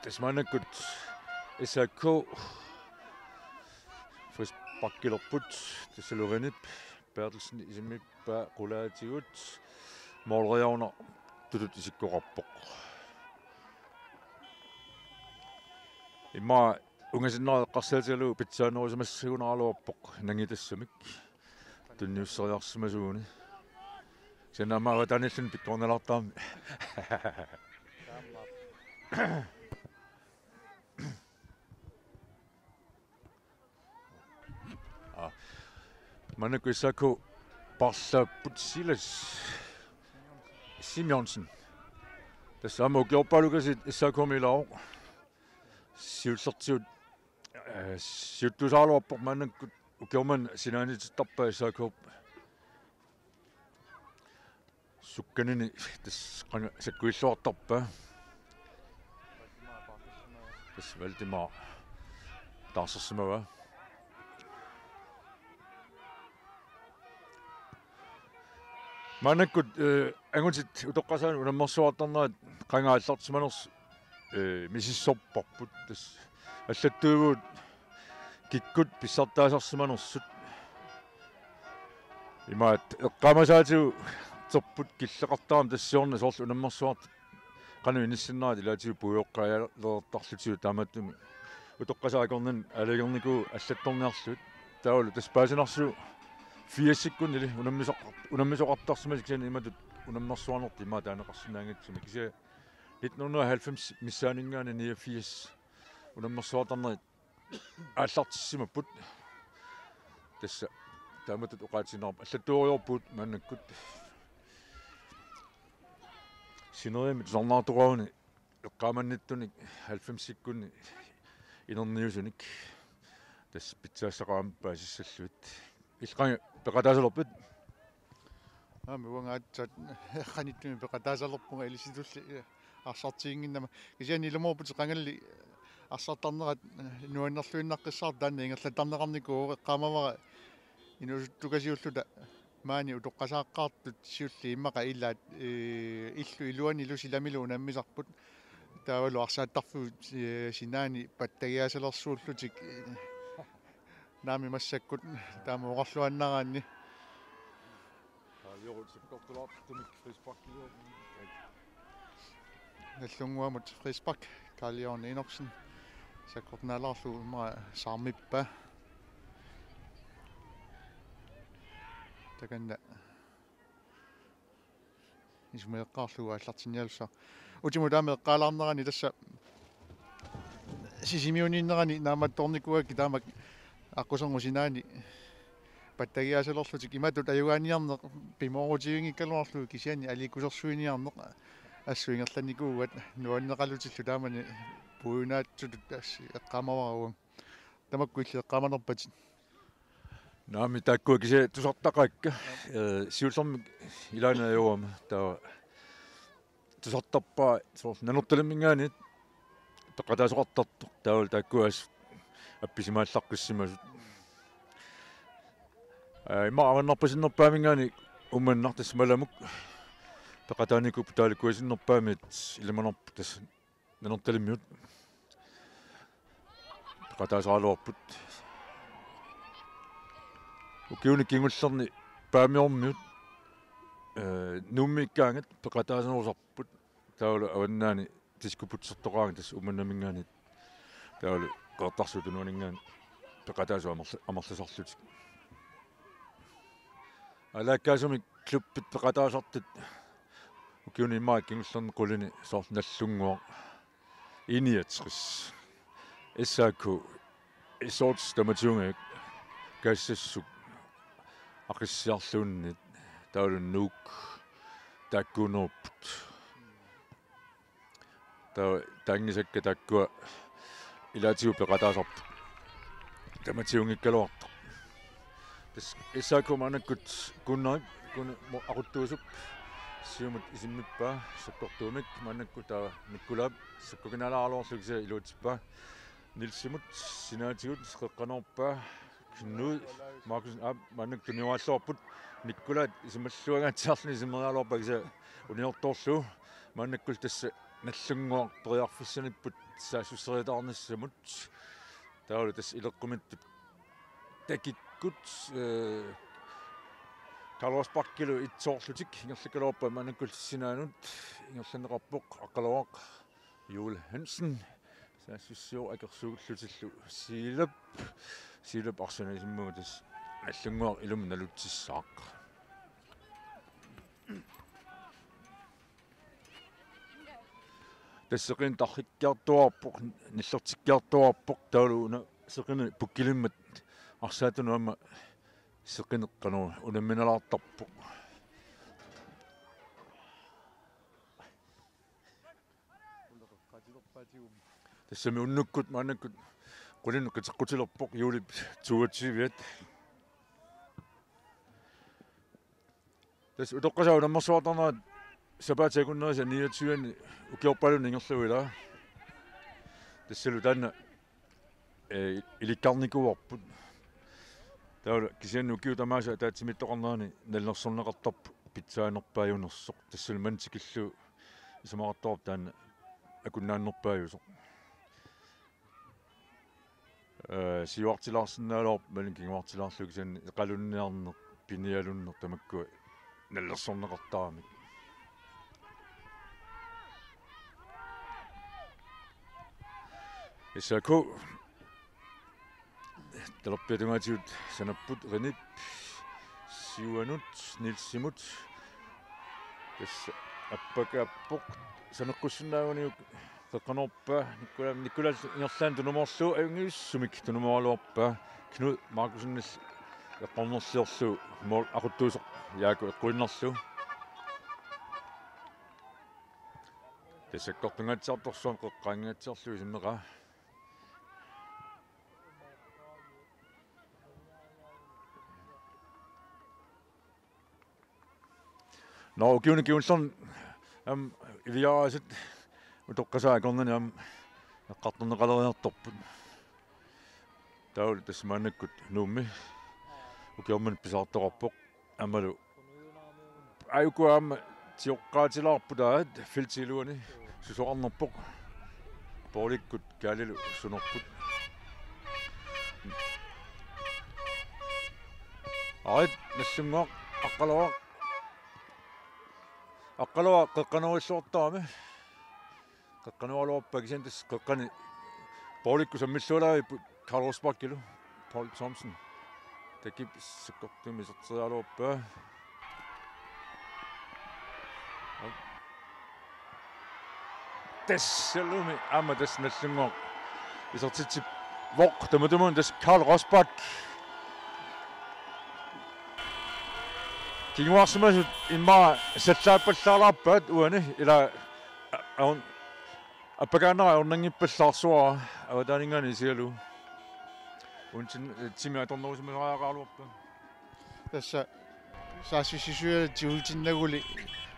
Tassa maannakkut S A K frisparkilerput, tassa Lorenip Berthelsen isimmippaa qulaatigut, målreavner tutut isikkoqarpoq. Immaqa ungasinnaareq eqqarsaatigalugu pitsaanerusimassagunaraluarpoq nangitassamik tunniusseriarsimasuuguni. Kisianni aamma avataaniilluni pikkorinalaartarami. Aa. Maannakkut S A K parlaapput, Silas Simonsen. Tassa aamma ukiorpaalukasiit S A K-mi ilaavoq. Siullertigut, eh, siuttuusaaraluarpoq, maannakkut ukioq manna sinaaniitittarpaa S A K. Sukkanini tassa qanga sakkuilluartarpaa. Tassa Valdemar taarsersimavaa. Maannakkut, eh, angutit utoqqasaanut unammersuartarnerat qanga aallartissimanersut, eh, misissorparput. Tassa allattuivugut kikkut pissartaasarsimanersut. Imaat eqqaamasaatigut terput killeqartarami, tassa siorna soorlu unammersuartut qanoq inissinnerat ilaatigut puioqqajalertarlutigu, taamaattumik utoqqasaat akornanni aalajangernikuupput allattorniarlugit. Taavalu tassa paasinarsivoq firsikkunniilli unammisoq-, unammisoqartarsimasut, kisianni imatut unammersuarnertut immaqa taaneqarsinnaanngitsumik. Kisianni nitten hundrede og halvfems missaaninngaanniit niogfirs unammersuartarnerit aallartissimapput. Tassa taamatut oqaatigineqarpoq, allattuugaluarpugut maannakkut. Sineriammi tusarnaartoqaruni eqqaamannittunik halvfemsikkunni inerniusunik tassa pitsaassaqarami paasissallugit. Illit qanga peqataasalerpit? Aamma uanga aatsaat eqqanittumi peqataasalerpunga ilisitulli arsartiginnginnama. Kisianni ilumoorputit qangali arsartarnerat nuannerluinnaqqissaartoq taanna ingerlattarneqarnikuuvoq, eqqaamavara inuusuttukasiulluta maani utoqqasaaqqaartut siulliit immaqa ilaat, ee, illu iluanilu silamilu unammisarput. Taavalu arsaattarfiup, ee, sinaani pattagiaasalersuullutik, ee, naamik massakkut taama oqarluaannaraanni. Taava Jørgen sakkortulaartumik frisparkiliorluni. Nallunnguamut frispark, Karl Jørgen Enoksen. Sakkortunaalaarlugu immaqa saarmippaa. Takanna isumageqqaarlugu aallartinnialussaaq. Utimut taama eqqaalaarnerani tassa Sisimiuniinnerani naammattoornikuugakkit taamak aqquserngup sinaani pattagiaasalerlutik, imatut ajugaaniarneq pimoorutiginngikkaluarlugu kisianni aliikkusersuiniarneq assut ingerlannikuugatta nuanneqalutillu taamani puiunaatsutut tassa eqqaamavara uanga. Tamakku illit eqqaamanerpatit? Naamik, taakkua kisiat tusartaqaakka. Ee, siullermik ilaanni ajorama taava tusartarpara soorlu Nanortalimminngaanniit peqataasoqartartoq, taavalu taakkua assut appisimaallaaqqissimasut. Ee, immaqa avannarpasinnerpaaminngaanniit Uummannaq tassa Malamuk peqataanikuupput, taavalu kujasinnerpaamiit ilimanarpoq tassa Nanortalimmiut peqataasaraluarput. Ukiuni kingullerni Paamiormiut, ee, Nuummiikkaangat peqataasanerusarput, taavalu avannaani Diskobugtertoqaraangat tassa Uummannaminngaanniit, taavalu Qeqertarsuup Tunuaninngaanniit peqataasut amerla-, amerlasarlutik. Aalaakkaasumik klubbit peqataasartut ukiuni immaqa kingullerni qulini soorlu Nallunnguaq, I niogtres, S A K, S otte tamatigut, Kassassuk, Aqissiarluunniit, taavalu Nuuk, taakkuunerupput. Taava taanngisakka taakkua ilaatigut peqataasarput tamatigunngikkaluartoq. Tassa S A K maannakkut Kunnarip, Kun-, mo-, aquttuusup siumut isimmippaa sakkortuumik, maannakkut taava Nikkulaap sakkukinaalaaraluarlugu kisianni iluatsippaa. Nielsimut sinaatigut qeqqanoorpaa. Knud Markussen, aa, maannakkut tunioraalluarput. Nikkulaat isumalluangaatsiarluni isimmeriaraluarpaa kisianni uniortoorlugu. Maannakkut tassa Nallunnguaq periarfissanipput saassusseriataarnissamut. Taavalu tassa ileqqumittut takikkut, ee, Carlos Bachillu itsoorlutik ingerlakkaluarpaat, maannakkut sinaanut ingerlanneqarpoq Aqqaluaq Juul Hansen. Saassussivoq akersuullutillu Siilap. Siilap arsaannik isimmagu tassa Nallunnguaq ilumut nalutsissaaq. Tassa seqineq tarrikkiartuaarpoq, nillertikkiartuaarpoq, taavalu una seqineq pukkilimmat arsaatunut aamma seqineq qanoq unamminalaartarpoq. Tassami unnukkut maannakkut qulinik qiteqqutilerpoq juulip toogtyviat. Tassa utoqqasaat unammersuartarnerat sapaatip akunnerisa niogtyve-ani ukiorpaaluunniit ingerlavoq, ilaa. Tassalu taanna, ee, ilikkarnikuuarput. Taavalu kisianni ukiut tamaasa ataatsimiittoqarnerani nalilersorneqartarpoq pitsaanerpaajunersoq. Tassalu manna tikillugu isumaqartoqarpoq taanna akunnaannerpaajusoq. Ee, siuartilaarsinnaagaluarpoq, maani kinguartilaarlugu kisianni eqalunniarneq, pinialunneq tamakkua nalilersorneqartaramik. S A K. Talerpiata tungaatigut sanapput Renip siuanut Nielsimut. Tassa appakaappoq, saneqqussinnaaguniuk qeqqanoorpaa, Nikkula-, Nikkulaap ingerlaannaq tunumoorlugu ajunngivissumik tunumooraluarpaa, Knud Markussenip eqqornerliorlugu mål aquttuusoq Jaaku eqquinnarlugu. Sakkortungaatsiartorsuarmik qeqqaanngitsiarlugu simmeqaa. Nå, ukiuni kingullerni aamma Iviaraasiit utoqqasaat akornanni aamma eqqartorneqaleriartorput. Taavalu tassa maannakkut Nuummi ukiormanna pisariaqarpoq. Aammalu aajuku aamma sioqqaatilaarput aat feltip iluani susoqarnerpoq. Poolikkut Kaalilu sunorput. Arit Nallunnguaq Aqqaluaq. Aqqaluaq qeqqanorilluartarami. Qeqqanoraluarpaa kisianni tassa qeqqani Poolikkut sammilluarlaavipput Carl Rosbachillu Paul Thomsen. Takip sakkortuumik iserteriaraluarpaa. Tassalumi aamma tassa Nallunnguaq isertitsippoq tamatumuuna tassa Carl Rosbach. Kinguarsimasut immaqa sallaappallaalaarpaat uani ila a-, aun-, appakaannera ajornanngippallaarsuara avataaninngaanniit isigalugu. Untsin, eh, timi atornerusimasariaqaraluarpaa. Tassa saassussisuja tigulluinnaguli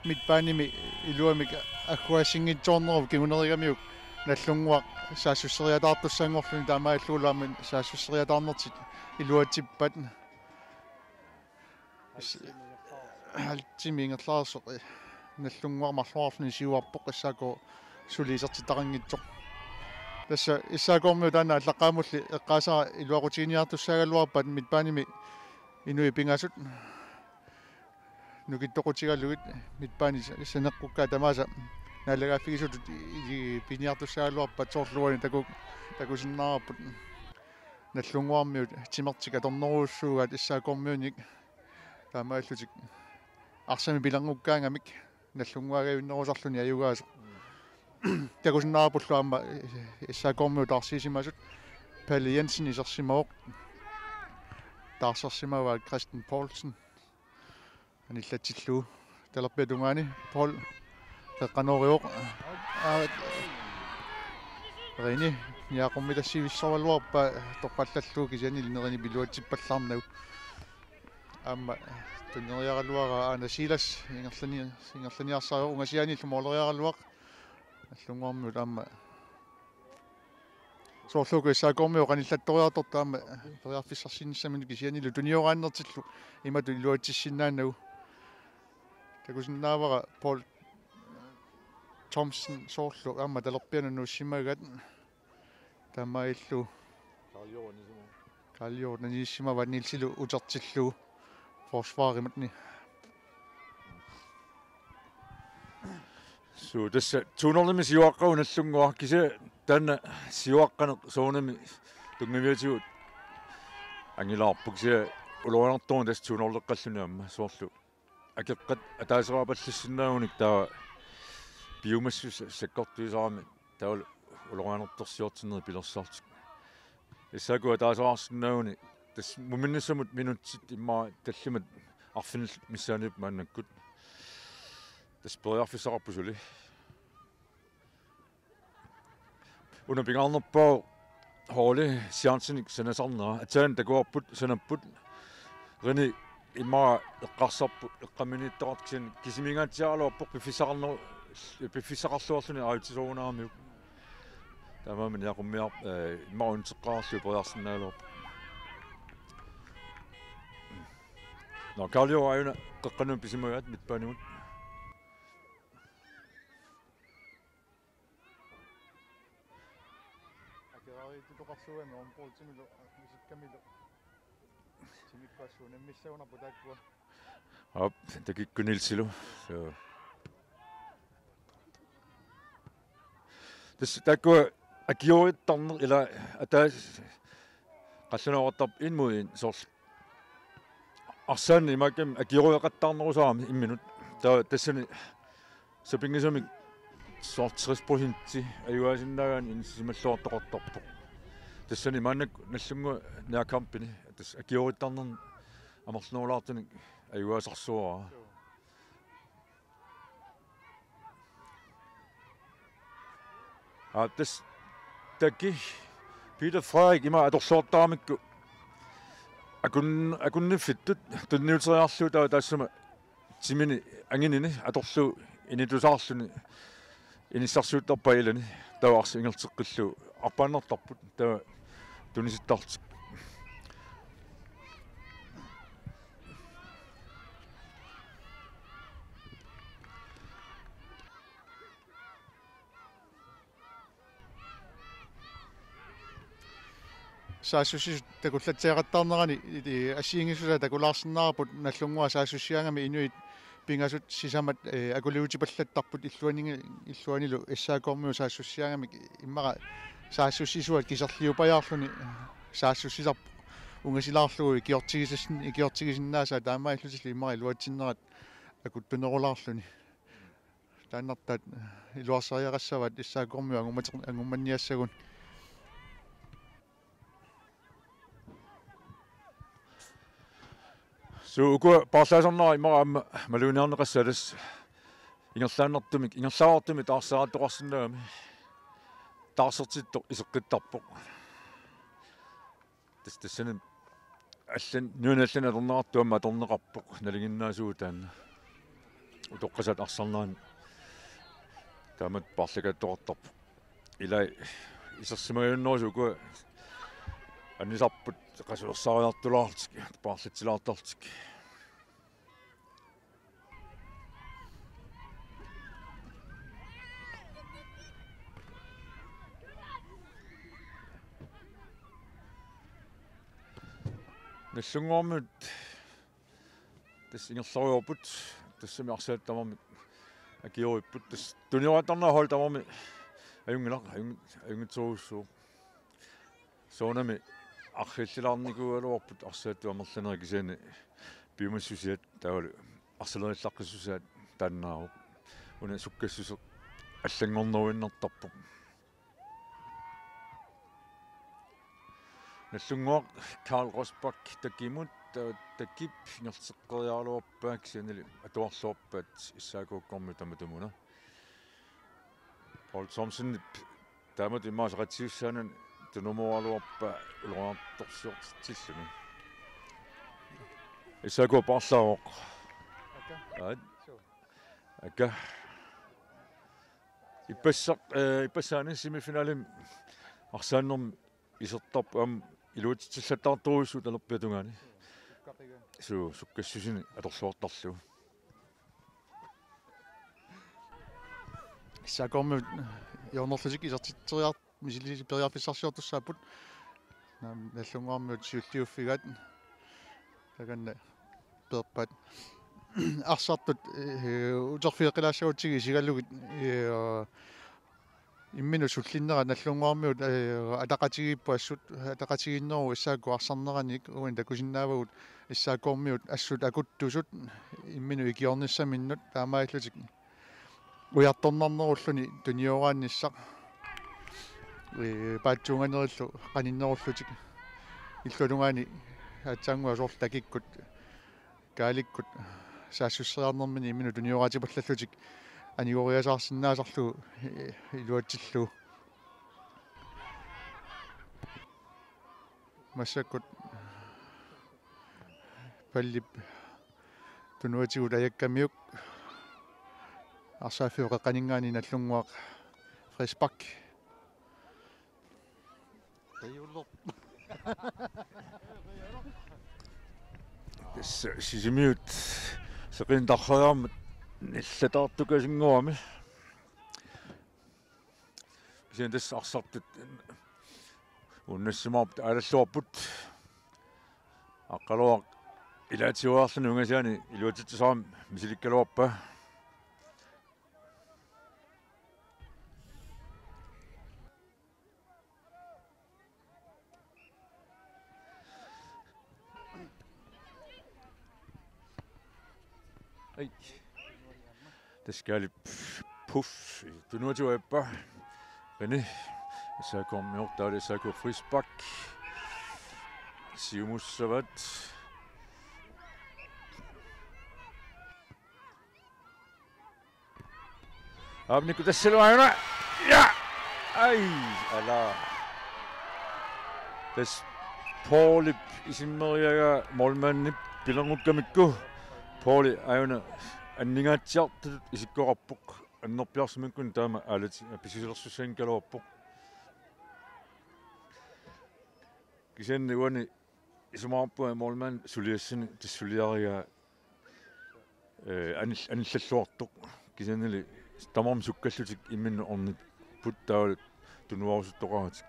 midtbanemi iluamik agguaassinngitsoornerup kingunerigamiuk Nallunnguaq saassusseriataartussanngorluni taamaalillugulu aamma saassusseriataarnertik iluatsippaat. Halv time ingerlareersoq Nallunnguaq marloriarluni siuarpoq S A K suli isertitaqanngitsoq. Tassa S A K-kormiut taanna allaqqammerluni eqqaasara iluaqutiginiartussaagaluarpaat midtbanemi inuit pingasut nukittoqutigalugit midtbani sa-, saneqqukkaat tamaasa naalagaaffigisutut i-, i-, piniartussaagaluarpaat soorlu uani taku-, takusinnaavarput Nallunnguarmiut timertik atornerujussuugaat S A K-kormiunit taamaalillutik arsamik pilanngukkaangamik Nallunnguagajunnerusarluni ajugaasoq. Takusinnaavarpullu aamma S A K-kormiut taarsiisimasut Palle Jensen isersimavoq. Taarsersimavaa Christian Poulsen. Anillatsillugu. Talerpiata tungaani Paul qeqqanoorivoq. Aa, Rene niaqqummitassivissoraluarpaa torrallallugu kisianni Rene iluatsippallaarnagu. Aamma tunniussagaluaraa aana Silas ingerlani-, ingerlaniarsarivoq ungasiaanillu mooleriaraluaq. Nallunnguarmiut aamma soorlu uku S A K-kormiut qanillattoriartortut aamma periarfissarsinnissaminnut kisiannili tunioraannertillu imatut iluatsissinnaanagu. Takusinnaavara Paul Thomsen soorlu aamma talerpianut nuussimagaat. Taamaalillugu Karl Jørgen anisimava Nielsilu utertillugu forsvarimut. Suu, tassa to nul-imi siuaqqagu Nallunnguaq kisianni taanna siuaqqaneq soorunami tunngaviatigut angilaarpoq kisianni ulorianartoruna tassa to nul-eqqalluni aamma soorlu akeqqat ataaseqarpallassinnaagunik taava piumassuseq sakkortuisarami taavalu ulorianartorsiortinneri pilersaartut. S A K ataaseqarsinnaaguni tassa muminnissamut minutsit immaqa tallimat arfinillit missaanniipput maannakkut. Tassa periarfissaqarpoq suli. Una pingaarnerpaavoq Hooli Siansinik sanasarnera. Aatsaat takuarput sanapput. Rene immaqa eqqarsarpoq eqqaaminiittoqartoq kisianni kisimiingaatsiaraluarpoq piffissaqarneru-, piffissaqarluarluni aajutsisoorunaramiuk. Taamaammat niaqummiar-, eh, immaqa unitseqqaarlugu periarsinnaagaluarpoq. Nå, Karl Jørgen aajuna qeqqanut pisimagaat midtbanimut. Akeraariittutoqarsuugami omportimilu isikkamilu. Timikkuassuunammissagunarpoq taakkua. Aap, takikkut Nielsilu. Suu. Tassa taakkua akiorittarneq ila ataas qallunaaquttarp immuin soorlu. Arsaanni imaakkami akioreqattaarnerusarami imminut. Taava tassani sapinngisamik soorlu tres procenti ajugaasinnaagaan inissisimalluartoqartarpoq. Tassani maannakkut Nallunnguaq nærkampini tassa akiorittarnerni amerlanerulaartunik ajugaasarsuara. Aa, tassa Taki Peter Frederik ima atorluartaramikku akun-, akunniffittut tunniuteriarlugu taava taassuma timini anginini atorlugu initusaarluni inissarsiuttarpaa ilani taava arsaq ingerlateqqillugu arpaannartarput taava tunisittarlutik. Saassussisut takullatsiaqattaarnerani, i-, assigiinngissusaa takulaarsinnaavarput Nagdlunguaq saassussigaangami inuit pingasut sisamat, eh, akuliutipallattarput illuaningi-, illuanilu S A K-miut saassussigaangamik immaqa saassussisuat kiserliupajaarluni saassussisarput ungasilaarlugu ikiortigisis-, ikiortigisinnaasaat taamaalillutillu immaqa iluatsinnerat akuttunerulaarluni. Taannartaat iluarsariaqassavaat S A K-miut angummater-, angummanniassagut. Suu, ukua paarlaasarnerat immaqa aamma maluginiarneqassaaq tassa ingerlaannartumik, ingerlaavartumik taarseeraattoqarsinnaagami. Taarsertittoq iseqqittarpoq. Tassa tassani allan, nuanni allani atorneqartoq aamma atorneqarpoq, nalinginnaasuuvoq taanna. Utoqqasaat arsarnerani taamatut paarlakaattoqartarpoq. Ilai isersimagajunnerusoq ukua anisarput qasuersaariartulaarlutik, paarlatsilaartarlutik. Nagdlunguarmiut tassa ingerlarujoorput, tassami arsaat tamarmik akiorput, tassa tunioraattarnera hold tamarmi ajunngilaq, ajunng-, ajunngitsorujussuuvoq. Soorunami arriillilaarnikuugaluarput arsaattut amerlanerit kisianni piumassusiat taavalu arsalerillaqqissusiat taannaavoq. Una sukkassuseq allanngorneruinnartarpoq. Nagdlunguaq Karl Rosbach Takimut, taava Takip ingerlateqqeriaraluarpaa kisiannili atuarluarpaat S A K-kormiut tamatumuuna. Paul Thomsenip taamatut immaqa saqqatsiussaanani tunumooraluarpaa ulorianartorsiortitsilluni. S A K paarlaavoq. Aka. Aat. Suu. Aka. Ippassaq, eh, ippassaani semifinalimi arsaannermi isertarput aamma iluatsitsillattaartorujussuuvoq talerpiata tungaani. Suu, sukkassusini atorluartarlugu. S A K-kormiut hjørnerlutik isertitseriar-, misili-, periarfissarsiortussaapput. Naam, Nagdlunguarmiut siulliuffigaat. Takanna peerpaat. Arsartut, eh, uterfigeqqilaassagutsigit isigalugit, eh, imminut sullinnera Nagdlunguarmiut, eh, ataqatigiipput assut, ataqatigiinneruvoq S A K arsarneraniit, uani takusinnaavagut S A K-kormiut assut akuttusut imminut ikiornissaminnut taamaalillutik ujartornarnerulluni tunioraannissaq, eh, paatsuunganerillu qaninnerullutik illuatungaani aatsaannguaq soorlu Takikkut Kaalikkut saassusseriarnermini imminut tunioraatipallallutik anigoriasaarsinnaasarlugu, eh, iluatsillugu. Massakkut pallip tunuatigut ajakkamiuk arsaaffiup qeqqaninngaanniit Nagdlunguaq frispark. Tassa Sisimiut seqineq tarreraammat nillataartukasinnguami. Kisianni tassa arsartut unnassimaarput aalalluarput. Aqqaluaq ilaatigut arlaanni ungasiaani iluatsittusarami misilikkaluarpaa. Ai. Tassa Kaalip Puff tunuatigut ajappaa. Qini. S A K-miortaali S A K frispark. Siumussavaat. Aap, Niku tassalu aajuna. Ja! Ai, ala. Tassa Paulip isimmeriagaa målmandip pilerngukkamikku. Pauli aajuna anningaatsiartutut isikkoqarpoq. Annerpiarsimikkunni taama aalati pisilersussanngikkaluarpoq. Kisianni uani isumaqarpunga målmand suliassani tassa suliarigaa, eh, anil-, anillalluartoq. Kisiannili tamarmik sukkallutik imminnut ornipput taavalu tunuarusuttoqaratik.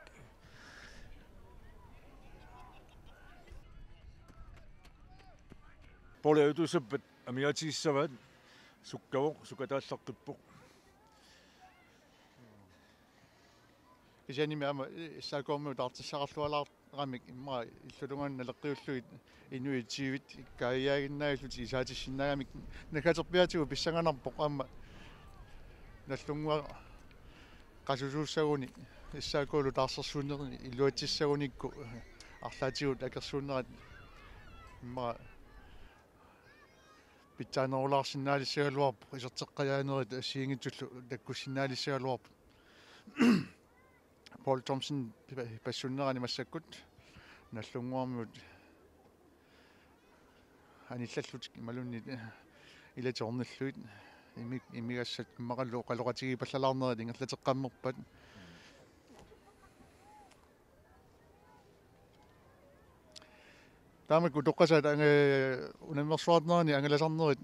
Pauli ajutuussappat amigaatigissavaat sukkavoq, sukkataallaqqippoq. Kisiannimi aamma S A K-mi utaartissaqarlualaarami immaqa illulunga naleqqiullugit inuit tyvit kaaviiaaginnaagallutik isaatissinnaagamikkit naggaterpiaatigut pissanganarpoq aamma Nagdlunguaq qasusuussaguni S A K-lu taarsersuunerni iluatsissagunikku arlaatigut akersuunnerat immaqa pitsaanerulaarsinnaalissagaluarpoq iserteqqajaanerit assigiinngitsullu takkussinnaalissagaluarput. Paul Thomsen pa-, passunnerani massakkut Nagdlunguarmiut anillallutik imaluunniit ilatik ornillugit imi-, imigassat immaqalu oqaloqatigiipallalaarnerit ingerlateqqammerpat. Taamak utoqqasaat anga-, unammersuarnerani angalasarnerit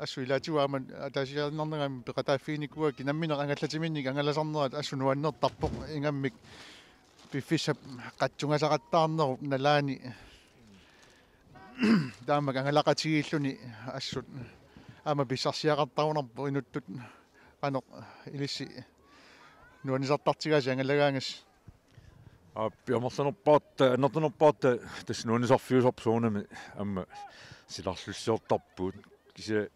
assut ilaatigut aamma ataasiaannarnagami peqataaffiginikuuakka nammineq angallatiminik angalasarnerat assut nuannertarpoq ingammik piffissap qatsungasaqattaarnerup nalaani taamak angalaqatigiilluni assut aamma pissarsiaqartarunarpoq inuttut qanoq ilissi nuannisartartigaasi angalagaangassi. Aappi amerlanerpaarta, annertunerpaarta tassa nuannisarfiusarpoq soorunami aamma silarlussiortarpugut. Kisianni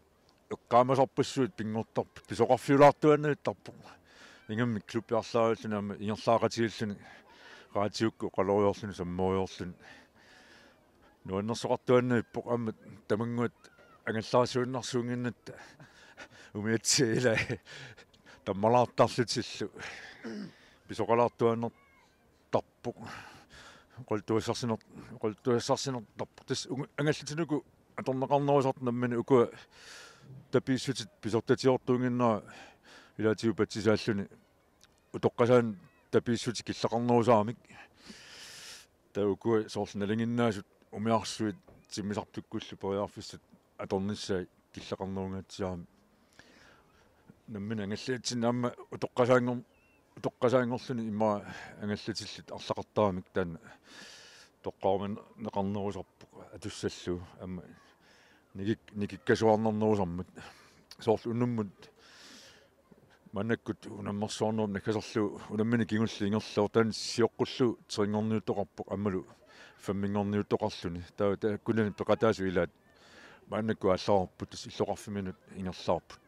eqqaamasarpassuit pinngortarput pisoqarfiulaartuaannavittarpoq. Ingammik klubbi arlaarilluni aamma ingerlaaqatigiilluni raatiukkut oqaloriarluni sammoriarluni. Nuannersoqartuaannavippoq aamma tamannguaq angallaarsuinnarsuunnginnatta umiatsiat ilaat tammalaartarlutillu pisoqalaartuaannartarpoq. Oqaluttuassarsinar-, oqaluttuassarsinertarpoq. Tassa ungu-, angallatinuku atorneqarnerusartut nammineq ukua tapiissutit pisortatigoortuunnginnera ilaatigut patsisaalluni utoqqasaat tapiissutit killeqarnerusaramik. Taava ukua soorlu nalinginnaasut umiarsuit timmisartukkullu periarfissat atornissaat killeqarnerungaatsiarami. Nammineq angallatsinni aamma utoqqasaanngor-, utoqqasaanngorluni immaqa angallatillit arlaqartaramik taanna toqqaruminneqarnerusarpoq atussallugu aamma nikik-, nikikkasuarnarnerusarmat. Soorlu unnummut maannakkut unammersuarnerup naggaserlugu unammineq kingulleq ingerlavoq taanna sioqqullugu trinngorniuttoqarpoq aammalu femminngorniuttoqarluni. Taava taakkunani peqataasut ilaat maannakkut aallarupput tassa illoqarfimminut ingerlaarput.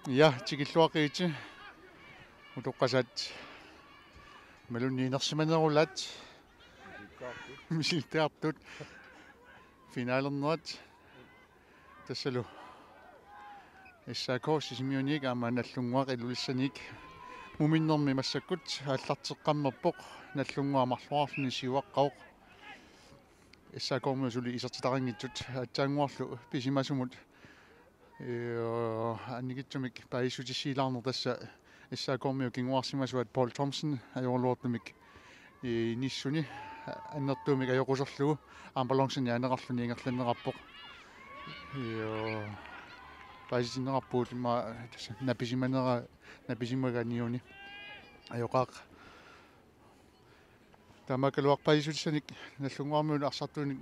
Ja, tikilluaqigitsi. Utoqqasaat imaluunniit inersimanerulaat. Misilittartut. Finalernerat. Tassalu S A K Sisimiuniit aamma Nagdlunguaq Ilulissaniit. Muminnermi massakkut aallarteqqammerpoq Nagdlunguaq marloriarluni siuaqqavoq. S A K-miut suli isertitaqanngitsut aatsaannguarlu pisimasumut, ee, annikitsumik paasissutissiilaarneq tassa S A K-miut kinguarsimasuat Paul Thomsen ajoraluartumik, ee, inissuni annertuumik ajoquserlugu ambulanceni aneqarluni ingerlanneqarpoq. Ee, paasitinneqarpugut immaqa tassa napisimanera, napisimagaa niuni ajoqaaq. Taamaakkaluartoq paasissutissanik Nagdlunguarmiut arsartuunik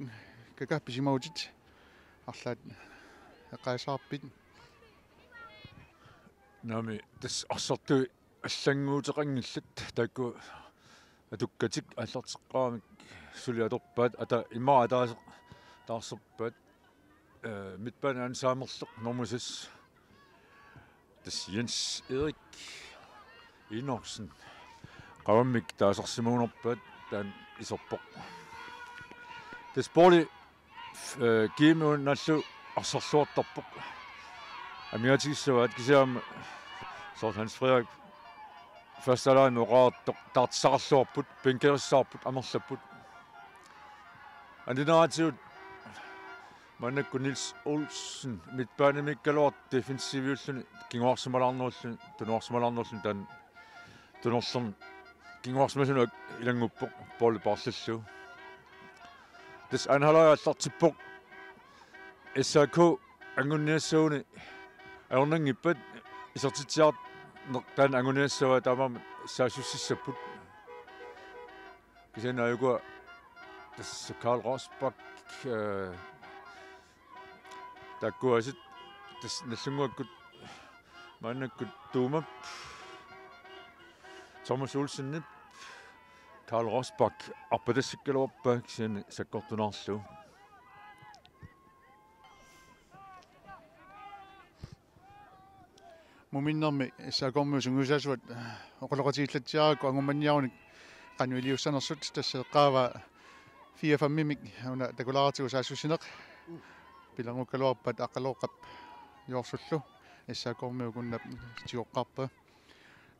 kaka pisimagutit arlaat eqqaasaarpit? Naamik, tassa arsartui allannguuteqanngillat taakku Atukkatik aallarteqqaramik suli atorpaat, ata immaqa ataaseq taarserpaat, eh, midtbane Anne Samerleq, nummer seks. Tassa Jens Erik Enoksen. Qavammik taasarsimagunarpaat, taanna iserpoq. Tassa Pauli, eh, Kiimi una nallu arsarluartarpoq. Amigaatigissavaat kisianni soorlu Hans Frederik første halvleg oqartoq taartissaqarluarput, bænkerissaarput, amerlapput. Andineratigut maannakkut Niels Olsen midtbanemiikkaluartoq defensiviulluni kinguarsimalaarnerulluni, tunuarsimalaarnerulluni taanna tunerlerneq kinguarsimasunik ilannguppoq, Pauli paarlallugu. Tassa anden halvleg aallartippoq. S A K anguniassaguni ajornanngippat isertitsiarneq taanna anguniassavaa, taamaammat saassussissapput. Kisianni aajukua tassa Karl Rosbach, eh, taakkuaasiit tassa Nagdlunguakkut maannakkut Tuumap, Thomas Olsenip, Karl Rosbach arpatassikkaluarpaa kisianni sakkortunaarlugu. Muminnermi S A K-rmiut sungiusaasuat oqaloqatigiillatsiarakku angummanniarunik qanoq iliussanersut, tassa eqqaavaa fire fem-imik una takulaartigu saassussineq. Pilerngukkaluarpaat Aqqalooqap Joorsullu, S A K-rmiut ukunna tigoqqaarpaa.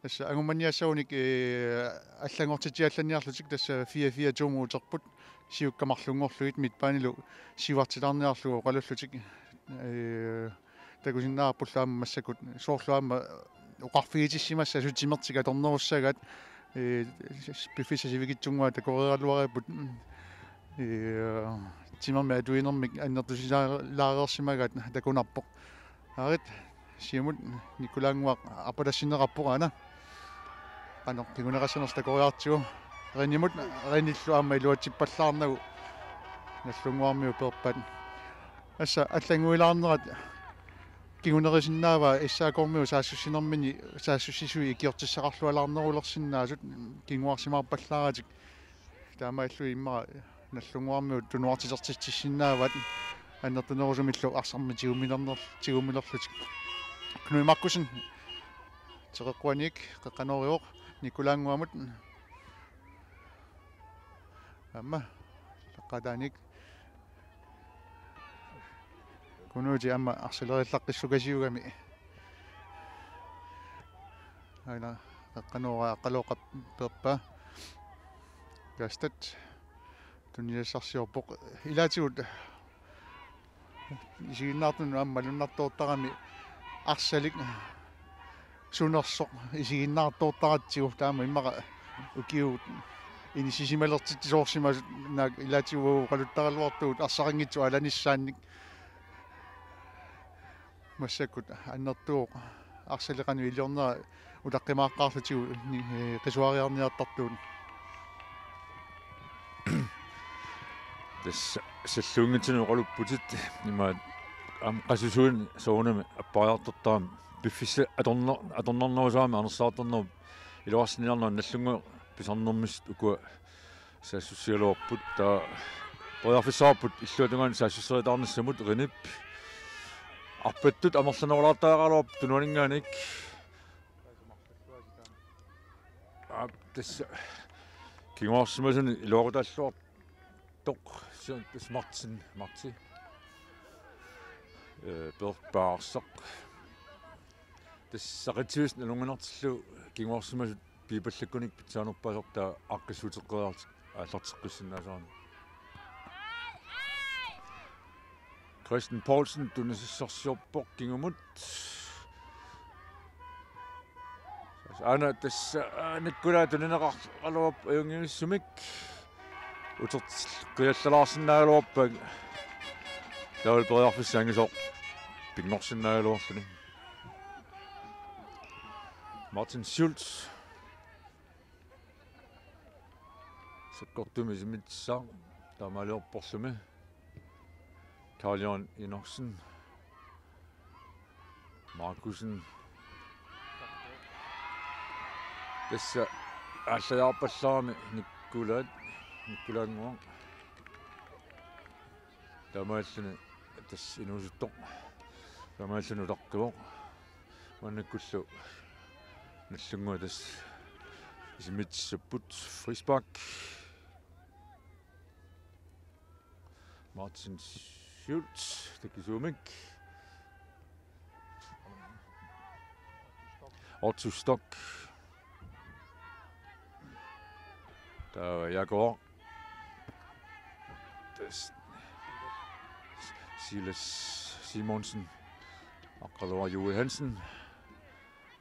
Tassa angummanniassagunik, eh, allanngortitsiallanniarlutik tassa fire fire to-mut uterput, siukkat marlunngorlugit midtbanelu siuartilaarniarlugu oqalullutik. Eh, takusinnaavarpullu aamma massakkut soorlu aamma oqarfigitissimassasut timertik atornerussagaat, eh, piffissap sivikitsunnguaq takoreeraluaripput, eh, timermik atuinermik annertusilaareersimagaat takunarpoq. Aarit, siumut Nikulaannguaq arpatassinneqarpoq aana. Qanoq kinguneqassanersoq takoriartigu. Rinimut, Rinillu aamma iluatsippallaarnagu Nagdlunguarmiut peerpaat. Tassa allannguilaarnerat kingunerisinnaavaa S A K-rmiut saassussinermini saassussisui ikiortissaqarlualaarnerulersinnaasut, kinguarsimaarpallaaratik. Taamaallu immaqa Nagdlunguarmiut tunuartitertitsissinnaavaat annertunerusumillu arsarmik tigumilerner-, tigumilerlutik. Knud Markussen teqeqquaniik qeqqanoorivoq Nikulaannguamut. Aamma peqqataaniik Kunuuti aamma arsalerillaqqissukasiugami. Aana qeqqanoora Aqqalooqap peerpaa. Kaastat tunisassarsiorpoq. Ilaatigut isiginnaartunut aamma malunnartoortarami arsalik sunersoq isiginnaartoortaratsigu, taama immaqa ukiut inissisimalertitsisoorsimasut naak ilaatigut oqaluttaraluartugut arsarinngitsut alanissaannik. Massakkut annertuvoq arsalik qanoq iliornera utaqqimaaqqaarlutigu ni-, eh, qisuariarniartartugut. Tassa salluunngitsinnut oqalupputit, imaat aamma qasusuin soorunami appariartortarami piffissaq atorner-, atornarnerusarami anersaartarnerup iluarsinniarneq. Nagdlunguaq pisarnermissat ukua saassussigaluarput, taava periarfissaqarput illuatungaani saassusseriataarnissamut. Rinip arpattut amerlanerulaartariaqaraluarpoq tunuaninngaanniit. Aap, tassa kinguarsimasunik iluaqutaalluartoq, si-, tassa Martin, Marti. Eh, peerpaa arsaq. Tassa saqqitsivissut nalunngilartillugu kinguarsimasut piipallakkunik pitsaanerpaasartaa aaqqissuuteqqeriarlutik aallarteqqissinnaasarami. Christian Poulsen tunisassarsiorpoq kingumut. Aana tassa, aa, Nikolai tunineqaraluarpoq ajunngivissumik. Utertillu qiallalaarsinnaagaluarpaa. Taavalu periarfissaq angisoq pinngorsinnaagaluarluni. Martin Schultz. Sakkortumi isimmitsissaaq taamaaliorporlumi. Karl Jørgen Enoksen. Markussen. Tassa Aallajaarpallarami Nikkulaat, Nikkulaannguaq. Taamaalluni tassa inuusuttoq. Taamaalluni utaqqivoq. Maannakkullu Nallunnguaq tassa isimmitsissapput, frispark. Martin Schultz, takisuumik. Otto Stock. Taava Jakob. Silas Simonsen. Aqqaluaq Juul Hansen.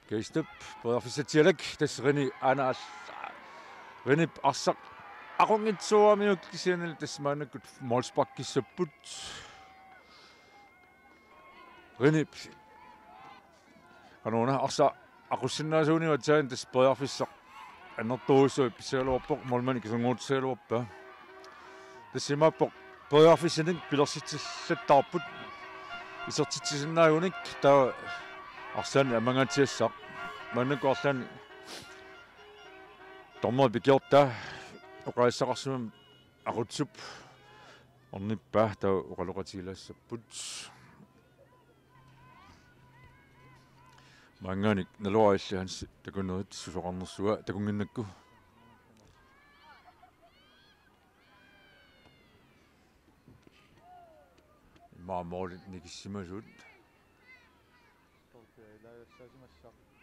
Keistup, periarfissatsialak, tassa Rene aana al-, Renep arsaq aqunngitsooramiuk kisianni tassa maannakkut målsparkissapput. Renep. Qanoruna arsaq aqussinnaasuuniuk aatsaat tassa periarfissaq annertoorujussuaq pissagaluarpoq, målmandi kisernguutissagaluarpaa. Tassa imaappoq periarfissanik pilersitsillattaarput isertitsisinnaagunik, taava arsaannik ammangaatsiassaaq. Maannakkut arlaanni dommeri pikiortaa oqaaseqarsimammat aqutsup ornippaa, taava oqaloqatigilaassapput. Maanngaanniit naluara illit Hans takunerit susoqarnersua takunnginnakku. Immaqa målit nikissimasut.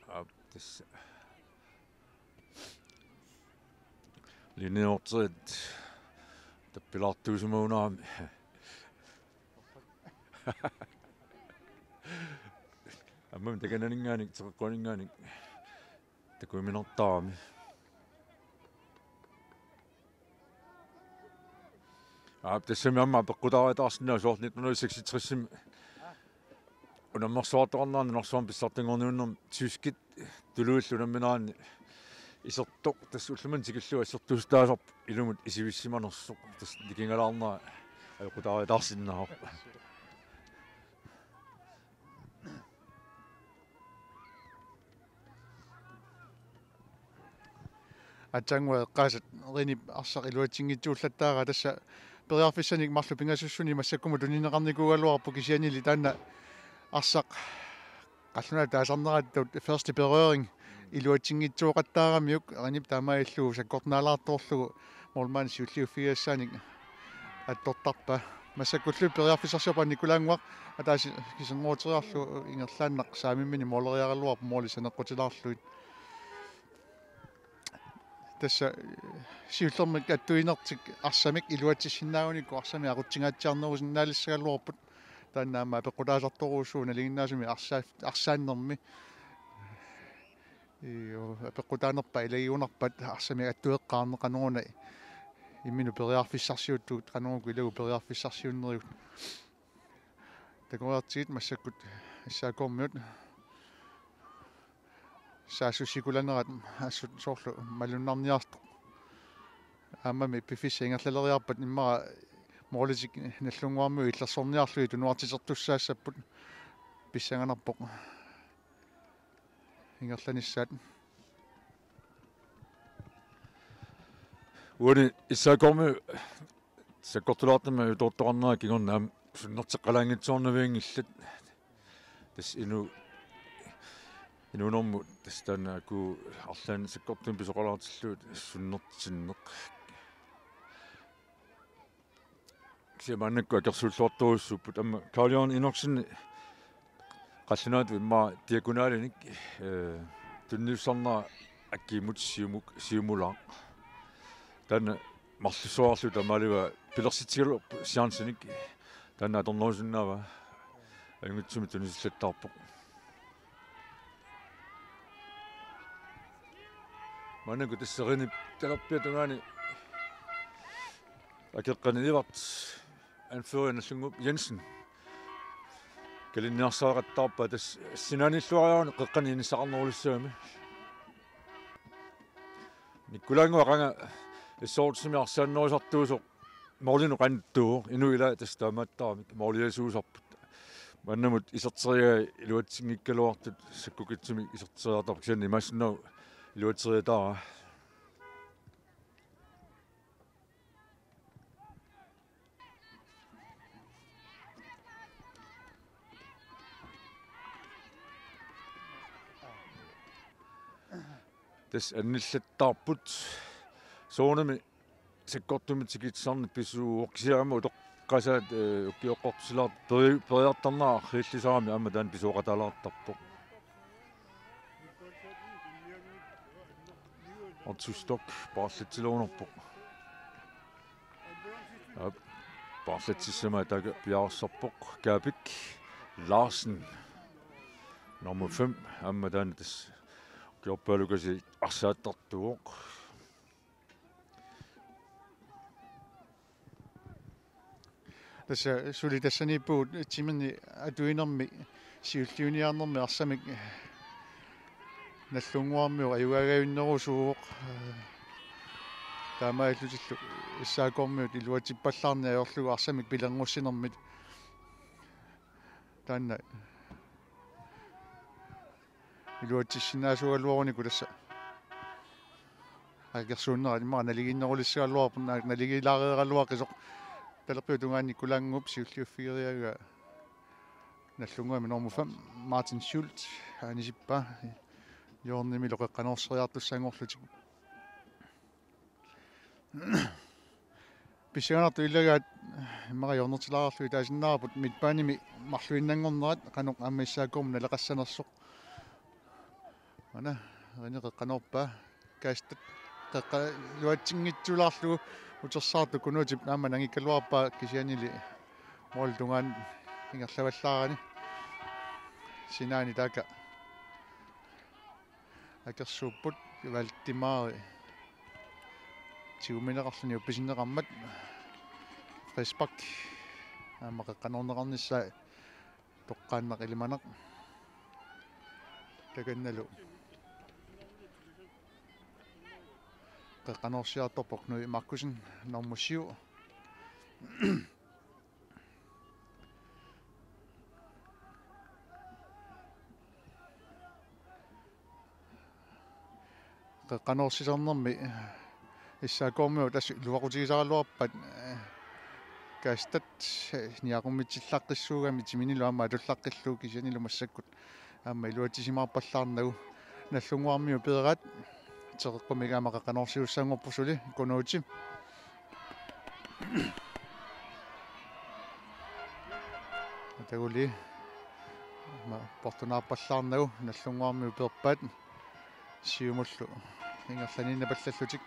Aap, tassa. Linjeorterit tappilaartuusimagunarami. Aamma takananinngaanniit, teqeqquaninngaanniit takujuminartarami. Aap, tassami aamma peqqutaaritaarsinnaasoq nitten hundrede seksogtres-imi unammersuartoqarnerani nunarsuarmi pissartanngorniunnermi tyskit tuluillu unammineranni isertoq, tassa ullumimut tikillugu assertuutaasarpoq ilumut isivissimanersoq, tassa nikingalaarnera ajoqutaaritaarsinnaavoq. Aatsaannguaq eqqaasat Renep arsaq iluatsinngitsuullattaarpaa, tassa periarfissanik marluk pingasussunik massakkumut tunineqarnikuugaluarpoq, kisiannili taanna arsaq qallunaatut taasarnerattut første berøring iluatsinngitsooqattaaramiuk, Renep taamaalillugu sakkortunaalaartoorlugu målmandip siulliuffigisassaanik attortarpaa. Massakkullu periarfissarsiorpaa Nikkulaannguaq, ataaseq kisernguuteriarlugu ingerlaannaq saamimminik måleriaraluarpoq målit saneqqutilaarlugit. Tassa, eh, siullermik attuinertik arsamik iluatsissinnaagunikku arsamik aqutsingaatsiarnerusinnaalissagaluarput. Taanna aamma peqqutaasartorujussuuvoq, nalinginnaasumik arsaa-, arsaannermi. Io, peqqutaanerpaat ilagigunarpaat arsamik attueqqaarneq qanoruna imminut periarfissarsiuttugut, qanoruna ilagut periarfissarsiunnerigut. Takoriartigit massakkut S A K-miut saassussikulaanerat assut soorlu malunnarniartoq. Aammami piffissap ingerlaleriarpat immaqa målitik Nallunnguarmiut illersorniarlugit tunuartitertussaassapput, pissanganarpoq ingerlanissaat. Uani S A K-mi sakkortulaartumik ajutoortoqarnera kingorna aamma sunnerteqqalaanngitsoornavianngillat. Tassa inu-, inuunermut tassa taanna uku arlaanni sakkortuumik pisoqalaartillugit sunnertinneq. Kisianni maannakkut akersuulluartorujussuupput, aamma Carl Jørgen Enoksen qallunaatut immaqa diagonalinik, eh, tunniussarnera akimut siumuk, siumulaaq. Taanna marlussuarlu taamaalivaa pilersitsigaluarpoq chancinik, taanna atornerusinnaavaa, ajunngitsumik tunisillattaarpoq. Maannakkut tassa Renep talerpiata tungaani akeqqani Evert, anfører Nallunnguup, Jensen, kalinniarsariaqattaarpaa, tassa sinaaniilluariaruni qeqqani inissaqarnerulissagamik. Nikkulaannguaq anga S otte-imi arsaannerusartuusoq målinut qanittuuvoq, inuit ilaat tassa taamaattaramik måliasuusarput. Maannamut iserteriagai iluatsinngikkaluartut sakkukitsumik iserteriartarput, kisianni imaassinnaavoq iluatseriataara. Tassa annillattaarput. Soorunami sakkortuumik tikitsisarneq pisuuvoq, kisianni aamma utoqqasaat, eh, ukioqqortusilaartut peri-, periartornerat arriillisarami aamma taanna pisooqataalaartarpoq. Otto Stock paarlatsilerunarpoq. Aap, paarlatsissamaat taakku piareersarpoq. Kaapik Larsen, nummer fem, aamma taanna tassa ukiorpaalukasiit arsaattartuuvoq. Tassa suli tassaniippugut timerni atuinermi siulliuniarnermi arsamik Nagdlunguarmiut ajugaagajunnerusuuvoq. Taamaalillutillu S A K-miut iluatsippallaarneq ajorlugu arsamik pilernussinermit. Taanna iluatsissinnaasuugaluaruniku tassa akersuunnerat immaqa naligiinnerulissagaluarpoq, na-, naligilaareeraluaqisoq. Talerpiup tungaani Nikolai Langup siulliuffigeriaraa Nagdlunguami nummer fem, Martin Schultz, anisippaa hjørnemilu qeqqanoorseriartussanngorlutik. Pissanganartut ilagaat immaqa hjørnertilaarlugit taasinnaavarput midtbanemi marluinnanngornerat qanoq aamma S A K-mi naleqassanersoq. Aana, René qeqqanoorpaa. Kaastat qeqqa-, iluatsinngitsulaarlugu utersaartoq Kunuutip aamma nangikkaluarpaa kisiannili målip tungaanut ingerlavallaarani. Sinaani taakku akersuupput, Valdemari tiguneqarluni uppisinneqarmat. Frispark aamma qeqqanoorneqarnissaa toqqaannaq ilimanaq. Takannalu qeqqanoorsiartorpoq Knud Markussen, nummer syv. Qeqqanoorsisarnermi S A K-miut tassa iluaqutigisaraluarpat, eh, Kaastat, eh, niaqummitsillaqqissuugami timinilu aamma atullaqqillugu kisiannilu massakkut aamma iluatsisimaarpallaarnagu. Nagdlunguarmiut peeraat teqeqqumik aamma qeqqanoorsiussanngorput suli Kunuuti. Ataguli ma portunaarpallaarnagu Nagdlunguarmiut peerpaat siumullu ingerlaniinnapallallutik.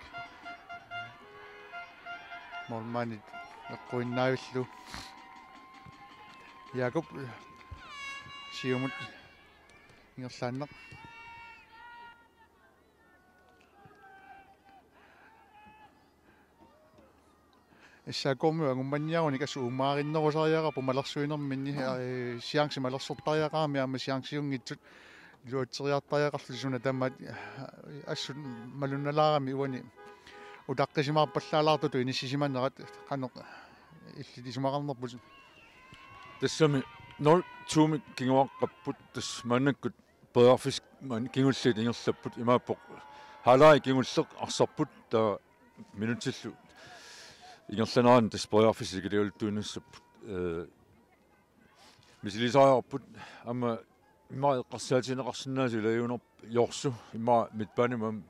Målmandit eqquinnaavillugu. Jakob siumut ingerlaannaq. S A K-miut angummanniarunik assut uumaarinnerusariaqarput malersuinerminni, eh, chance malersortariaqarami aamma chancejunngitsut iluatseriartariaqarlutik suna tamaat, eh, assut malunnalaarami uani utaqqisimaarpallaalaartutut inissisimanerat qanoq illit isumaqarnerput. Tassami nul to-mik kinguaqqapput, tassa maannakkut periarfissat maani kingulliit ingerlapput, imaappoq halvleg kingulleq arsarput, taava minutsillu ingerlanerani tassa periarfissat ikiligaluttuinnassapput. Eh, misilisariaqarput aamma immaqa eqqarsaatigineqarsinnaasut ilagiunerput, Jorsu immaqa midtbanemi aamma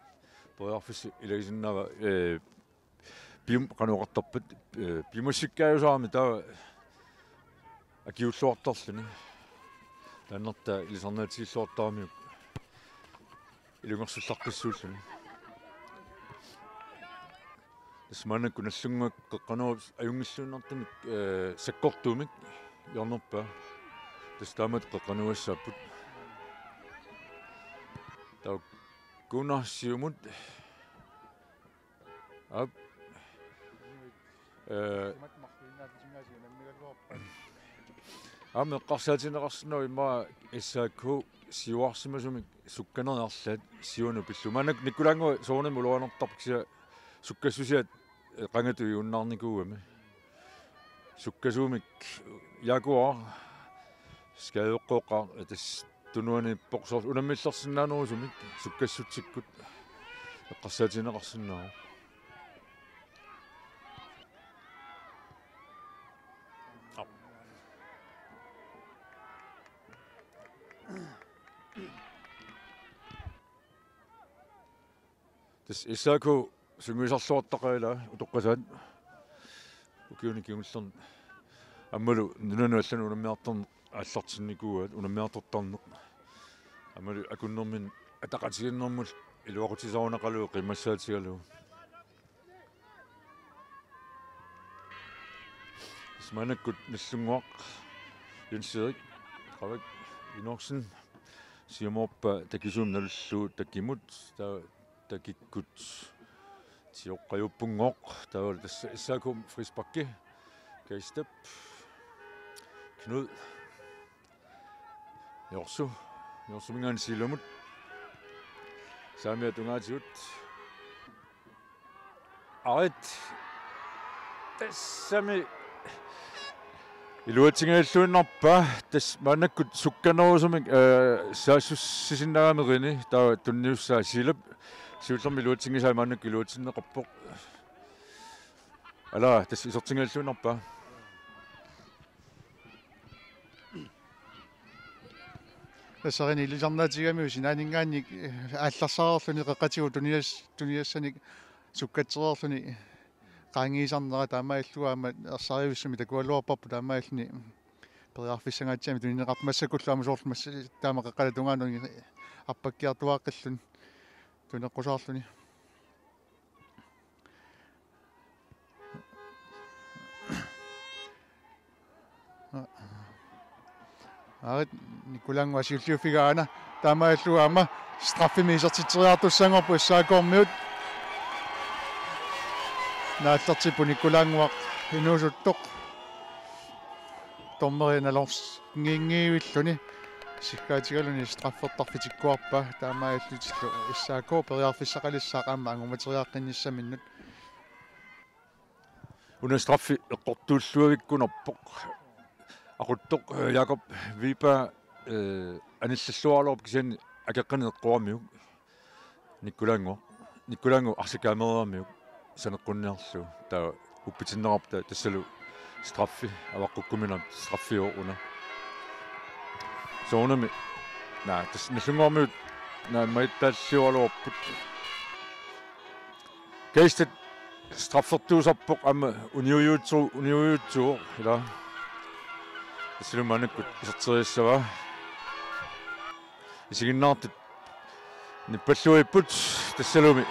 periarfissaq ilagisinnaavaa, eh, pium-, qanoq oqartarpat, eh, piumassukkaajusaarami taava akiuulluartarluni. Taannartaa ilisarnaatigilluartaramiuk ilungersullaqqissuulluni. Tassa maannakkut Nagdlunguaq qeqqanoorup ajunngilluinnartumik, eh, sakkortuumik hjørnerpaa. Tassa taamatut qeqqanoorussaapput. Taava Gunnar siumut. Aap. Eh, aamma eqqarsaatigineqarsinnaavoq immaqa S A K siuarsimasumik sukkanerit arlaat siunut pillugu. Maannakkut Nikolai Langu soorunami uluarinertarpoq, kisianni sukkassusiat, eh, qangatut igunnaarnikuugami. Sukkasuumik Jaguar skadeqqooqaaq, eh, tassa tunuaniippoq, soorlu unammillersinnaanerusumik sukkassutsikkut eqqarsaatigineqarsinnaavoq. Tassa S A K sungiusarluartaqaat ilaa utoqqasaat. Ukiuni kingullerni aammalu nunanut allanut unammiartorneq aallartinnikuuaat, unammiartortarneq. Aammalu akunnerminni ataqatigiinnermullu iluaqutisarunaqalugu qiimmassaatigalugu. Maannakkut Nagdlunguaq, Jens Erik Qavak Enoksen, siumorpa takisuumik nalullugu takimut, taava takikkut sioqqajuuppunngooq, taava tassa S A K frisparki, Geistep, Knud, Jorsu, Jorsuminngaanniit Silamut, saamiata tungaatigut, Arit. Tassami iluatsingajalluinnarpaa, tassa maannakkut sukkanerusumik, eh, saassussisinnaagami Rini, taava tunniussaa Silap, siullermik iluatsinngisaa maannakkut iluatsinneqarpoq. Ala, tassa isertingajalluinnarpaa. Tassa Rini ilisarnaatigigamiuk sinaaninngaanniit, eh, aallarsareerluni qeqqatigut tunias-, tuniassanik sukkatsereerluni qaangiisarnera, taamaalilluni aamma ersarissumik takugaluarparput, taamaalilluni periarfissangaatsiamik tunineqartoq, massakkullu aamma soorlu massa-, taama qeqqata tungaanut arpakkiartuaaqqilluni tunineqqusaarluni. Arit Nikolaannguaq siulliuffigaa aana, taamaalilluni aamma straffimik isertitseriartussanngorpoq S A K-miut. Naallertippoq Nikolaannguaq inuusuttoq. Dommeri nalorninngiivilluni siggaatigaluni straffertarfik tikkuarpaa, taamaalillutillu S A K periarfissaqalissaaq aamma angumateriaaqqinnissaminnut. Una straffi eqqortuulluavikkunarpoq. Aquttoq, eh, Jakob Viipa, eh, anillalluaraluarpoq kisianni akeqqani eqqoramiuk. Nikolaannguaq. Nikolaannguaq arsakaameeramiuk saneqqunniarlugu. Taava uppitinneqarpoq ta-, tassalu straffi avaqqukkuminarpoq, straffiuvoq una. Soorunami. Naa, tassa Nagdlunguarmiut, naa, majittaalliugaluarput. Geistet straffertuusarpoq aamma uniujuutsu-, uniujuutsuuvoq, ilaa. Tassalu maannakkut iserteriassavaa. Isiginnaartut nippalluipput tassalumi.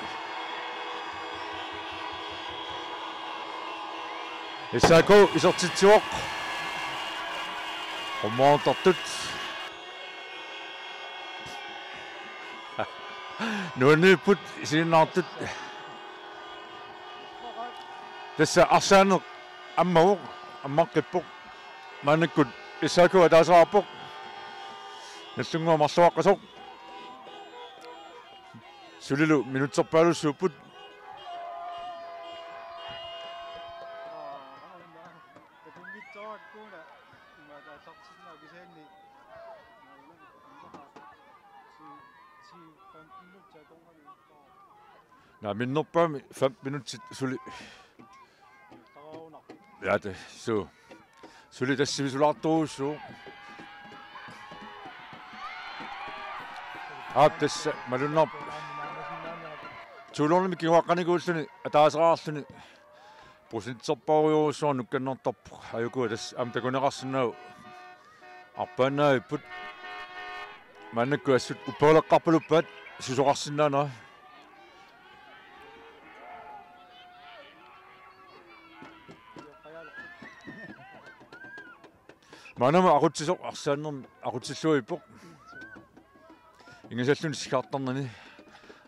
S A K isertitsivoq. Qummoortartut. Nuanniipput isiginnaartut. Tassa arsaaneq ammavoq, ammaqqippoq. Maannakkut S A K ataaseqarpoq. Nagdlunguaq marloraqqasoq. Sulilu minutserpaalussuupput. Naa, minnerpaamik fem minutsit suli. Ja, det, så. Suli tassivisulaartorujussuuvoq. Aap, tassa malunnarpoq. Tuulornimi kinguaqqanikuulluni ataaseqarluni. Procenterpaarujoorujussuarnik nukkannartarpoq. Ajuku tassa aamma takuneqarsinnaavoq. Arpaannaavipput. Maannakkut assut upperileqqarpaluppaat susoqarsinnaanera. Maannamut aqutsisoq arsaannermi aqutsilluarpoq. Ingasalluni sikkartarnani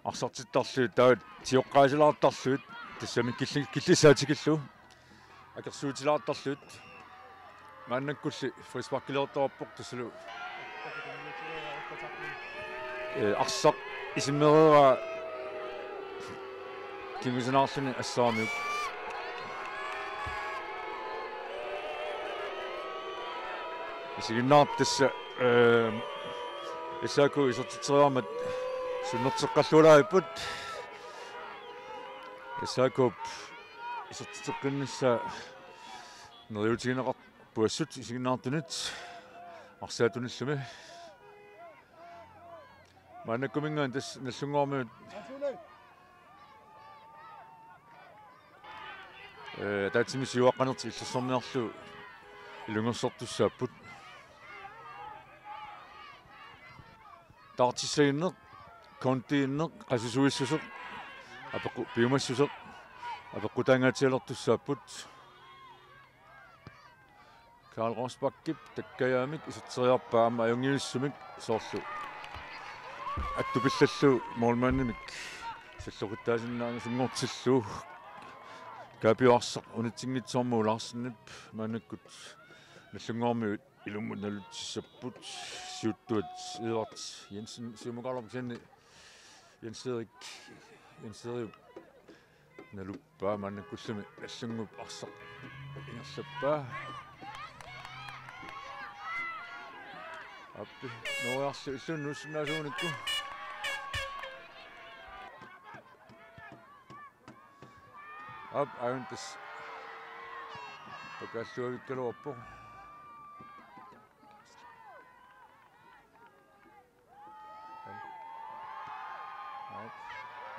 arsartittarlugit, taava sioqqaasilaartarlugit, tassami killi-, killissaa tikillugu akersuutilaartarlugit. Maannakkulli frisparkilertorpoq tassalu. Ee, arsaq isimmereeraa kingusinaarluni assaarmiuk. Isiginnaartut tassa, ehm, S A K isertitseriarmat sunnerteqqallualaavipput. S A K-p isertitseqqinnissaa neriuutigineqarpoq assut isiginnaartunit arsaattunillumi. Maannakkuminngaanniit tassa Nagdlunguarmiut Ee, ataatsimik siuaqqanertik illersorniarlugu ilungersortussaapput. Taartissaginneq, kontiinneq, qasusuissuseq, apeqqu-, piumassuseq, apeqqutaangaatsialertussaapput. Karl Rosbachip takkajaamik iserteriarpaa aamma ajunngivissumik soorlu attupillallugu målmandimik salloqittaasinnaanngortillugu. Kaapioq arsaq unitsinngitsoormat Larsenip maannakkut Nallunnguarmiut ilummut nalutissaapput siuttuat Edvard Jensen siumukaalup kisianni Jens Erik, Jens Erik naluppaa maannakkullumi Nallunnguup arsaq ingerlappaa. Aappi, Nooriarlu illuun nuussinnaasuunikku. Aap, aamma tassa pakaalluavikkaluarpoq.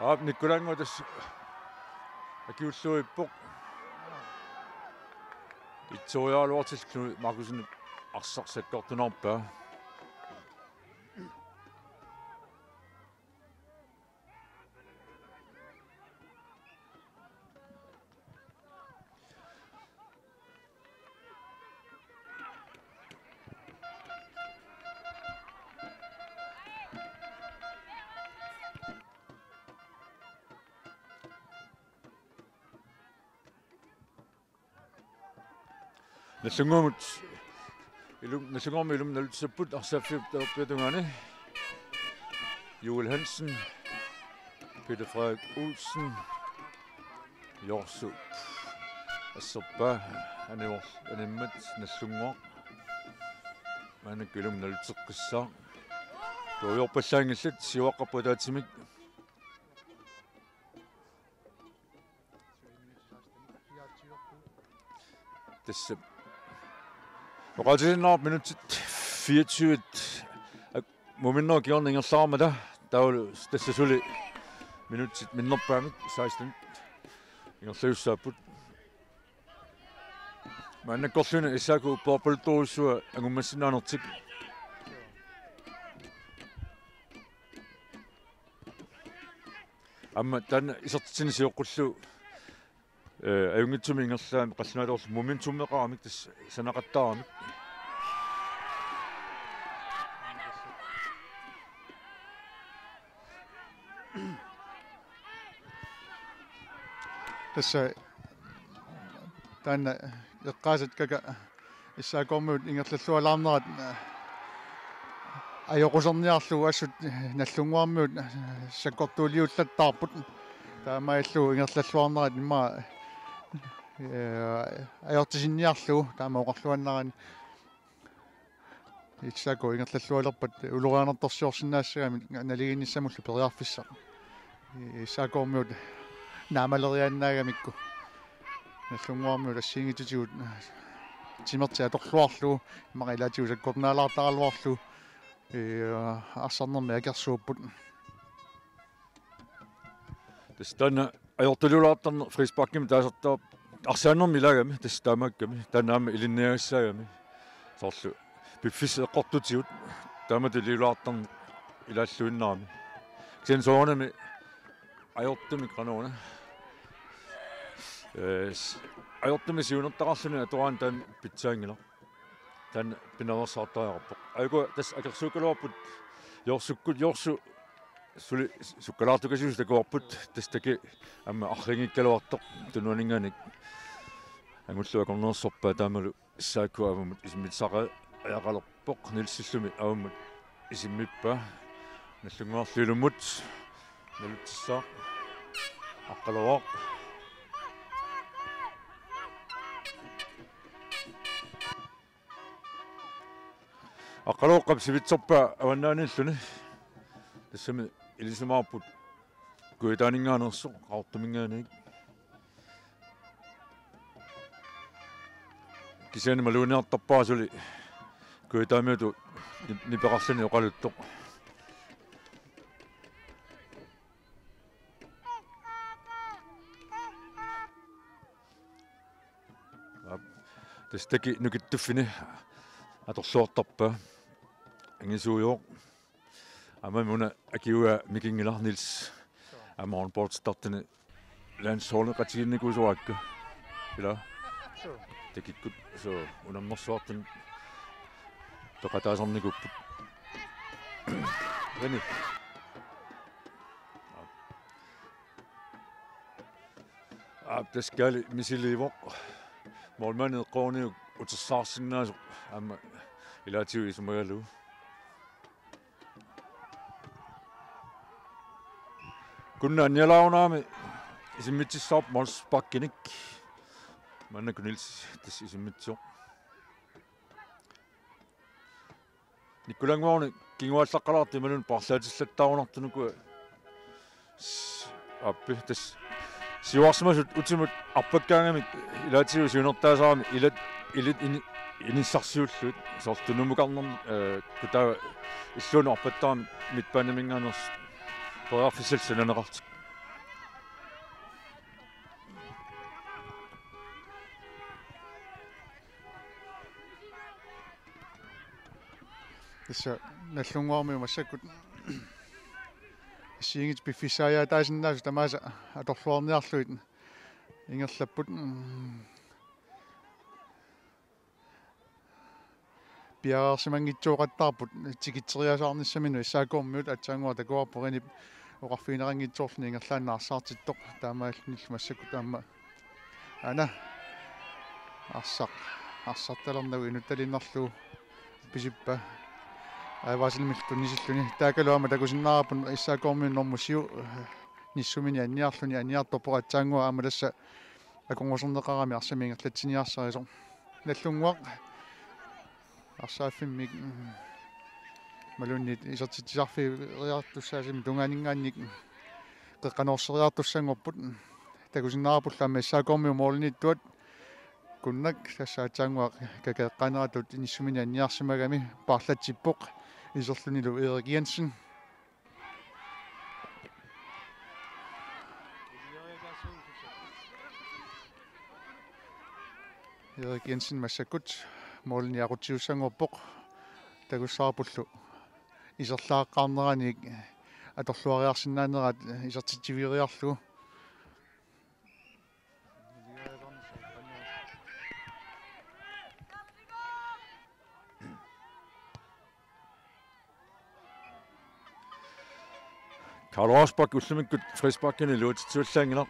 Aap, Nikkulaannguaq tassa akiulluippoq. Itsoriaaluartillu Markusenip arsaq sakkortunerpaa. Nallunnguumut ilum-, Nallunnguarmiut ilummut nalutissapput arsaaffiup talerpiata tungaani. Joel Hansen, Peter Frederik Olsen, Jorsup asserpaa, animor-, animmat Nallunnguaq maannakkut ilummut nalutseqqissaaq. Tuaviorpallaanngillat, siuaqqarput ataatsimik. Tassa. Oqaatigiinnarput minutsit fireogtyve. Ak-, muminnerup kingorna ingerlaarmata. Taavalu tassa suli minutsit minnerpaamik seksten ingerlasussaapput. Maannakkorluunniit S A K uppereerpaluttorujussuaq angummassinnaanertik. Aamma taanna isertitsinni sioqqullugu, ee, ajunngitsumik ingerlaamik qallunaatoorlugu momentumeqaramik tassa sanaqattaaramik. Tassa taanna eqqaasat kaka S A K-miut ingerlallualaarnerat, eh, ajoquserniarlugu assut Nallunnguarmiut sakkortuuliullattaarput. Taamaalillugu ingerlalluarnerat immaqa, eh, ajortisinniarlugu taama oqarluaannarani. S A K ingerlallualerpat ulorianartorsiorsinnaassagami naligiinnissamullu periarfissaq. S A K-miut naamaleriaannaagamikku. Nallunnguarmiut assigiinngitsutigut timertik atorluarlugu, immaqa ilaatigut sakkortunaalaartaraluarlugu, ee, arsarnermi akersuupput. Tassa taanna ajortuliulaartarneq frisparkimik taasartagarput arsaannermi ilaagami, tassa taamaakkami, taanna aamma ilinniagassaagami. Soorlu piffissaq eqqortutigut, taamatut iliulaartarneq ilaalluinnarami. Kisianni soorunami ajortumik qanoruna. Ee, s-, ajortumik siunertaqarluni atoraanni taanna pitsaanngilaq. Taanna pinaveersaartariaqarpoq. Aajuku tassa akersuukkaluarput Jorsukkut, Jorsu suli sukkalaartukasiusoq takuarput, tassa taki aamma arlinngikkaluartoq tunuaninngaanniit angullugu akornusersorpaa, taamalu S A K avammut isimmitsaqariaqalerpoq, Nielsillumi avammut isimmippaa. Nallunnguarlu ilummut nalutissaaq. Aqqaluaq. Aqqaluoqqap sivitsorpaa avannaaniilluni. Tassami ilisimavarput Kujataaninngaanneersoq, Qaqortuminngaanniit. Kisianni maluginiartarpara suli Kujataamiutut nip-, nipeqarluni oqaluttoq. Tassa taki nukittuffini atorluartarpaa. Angisuujuvoq. Aamma una akiuga mikinngilaq Niels. Aamma onboardertartuni landsholdeqatigiinnikuusoraakka. Ila. Takikkut so unammersuartut peqataasarnikuupput. Rene. Aap, tassa Kaali misiliivoq. Målmandi eqqorniuk utersaarsinnaasoq aamma ilaatigut isumagalugu. Kunnaq annialaarunaami isimmitsissaaq målsparkinik. Maannakkut Niels tassa isimmitsisoq. Nikolai Nguani kinguaallaqqalaartoq imaluunniit paarlaatillattaarunartunuku s-, aappi tassa siuarsimasut utimut arpakkaangamik ilaatigut siunertaasaramik ilat ilit ini-, inissarsiullugit soorlu Tunumukarnermik, eh, kutaava illuunut arpattaramik midtbaneminngaanneersoq periarfissallu sananeqartoq. Tassa Nagdlunguarmiut massakkut assigiinngitsut piffissaajaataasinnaasut tamaasa atorluarniarlugit ingerlapput. Piareersimanngitsooqattaarput tikitseriasaarnissaminut S A K-miut. Aatsaannguaq takuarpoq Renep oqarfigineqanngitsoorluni ingerlaannaq arsaartittoq. Taamaalillunilu massakkut aamma aana arsaq, arsartalernagu inuttaliinnarlugu pisippa. Aivaasilmillu tunnisilluni. Taakkalu aamma takusinnaavarput S A K-miut normu syv nissumini anniarluni, anniartorpoq. Aatsaannguaq aamma tassa akornuserneqarami arsamik ingerlatsiniarsarisoq. Nagdlunguaq arsaaffimmik, mm, imaluunniit isertitsisarfigiartussaasumik tungaaninngaanniit qeqqanorseriartussanngorput. Takusinnaavarpullu aamma S A K-miut målimiittuat. Kunnaq tassa aatsaannguaq kaka eqqaaneratut nissumini anniarsimagami paarlatsippoq iserlunilu Erik Jensen. Erik Jensen massakkut målini aqutsisussanngorpoq. Takussavarpullu iserlaaqqaarneraniit atorluariarsinnaaneraat isertitsivigeriarlugu. Karl Rosbach ullumikkut frisparkinik iluatsitsivallaanngilaq.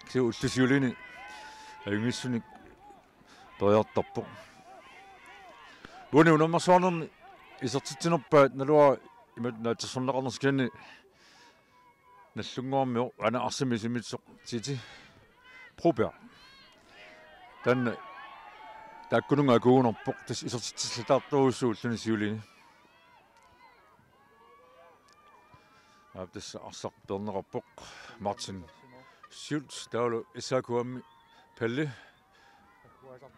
Kisianni ullut siuliini ajunngissunik periartorpoq. Uani unammersuarnermi isertitsinerpaat naluara imatut naatsorsorneqarnersoq, kisianni Nagdlunguarmioq aana arsamik isimmitsisoq Titi Broberg. Taanna taakkununnga akuugunarpoq, tassa isertitsillataartorujussuuvoq ulluni siuliini. Aap, tassa arsaq peerneqarpoq. Martin Schultz, taavalu S A K-mi Palle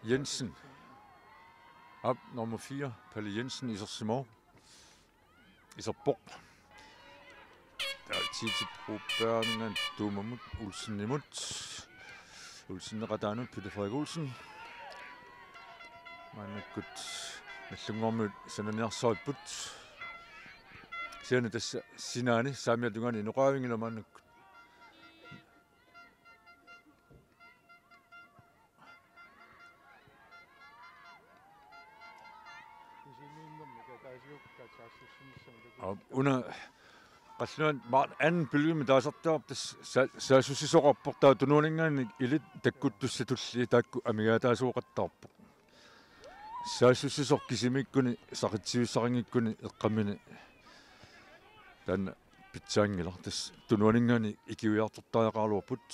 Jensen. Aap, nummer fire, Palle Jensen, isersimavoq. Iserpoq. Taava Titi Brobergiminngaanniit Tuumamut, Olsenimut. Olseneqataanut Peter Frederik Olsen. Maannakkut Nagdlunguarmiut sananiarsaripput. Kisianni tassa sinaani saamiata tungaani inoqavinngilaq maannakkut. Aap, una qallunaat ma-, anden bølgemi taasartagarput, tassa sa-, saassussisoqarpoq, taava tunuaninngaanniit ilit takkuttussatulli taakku amigaataasooqattaarpoq. Saassussisoq kisimiikkuni saqitsivissarinngikkunik eqqaamini taanna pitsaanngilaq, tassa tunuaninngaanniit ikiuiartortariaqaraluarput.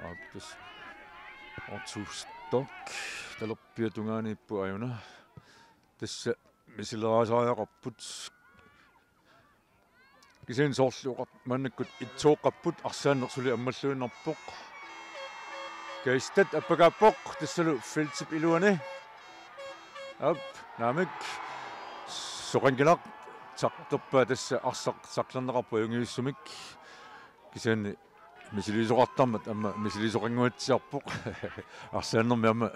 Aap, tassa Otto Stock talerpiata tungaaniippoq ajuna. Tassa misileraasariaqarput. Kisianni soorlu oqar-, maannakkut itsooqqapput, arsaanneq suli ammalluinnarpoq. Geistat appakaappoq, tassalu feltip iluani. Aap, naamik. Soqanngilaq, taaktorpaa tassa arsaq taaklerneqarpoq ajunngivissumik. Kisianni misiliisoqartarmat aamma misiliisoqanguatsiarpoq. Arsaannermi aamma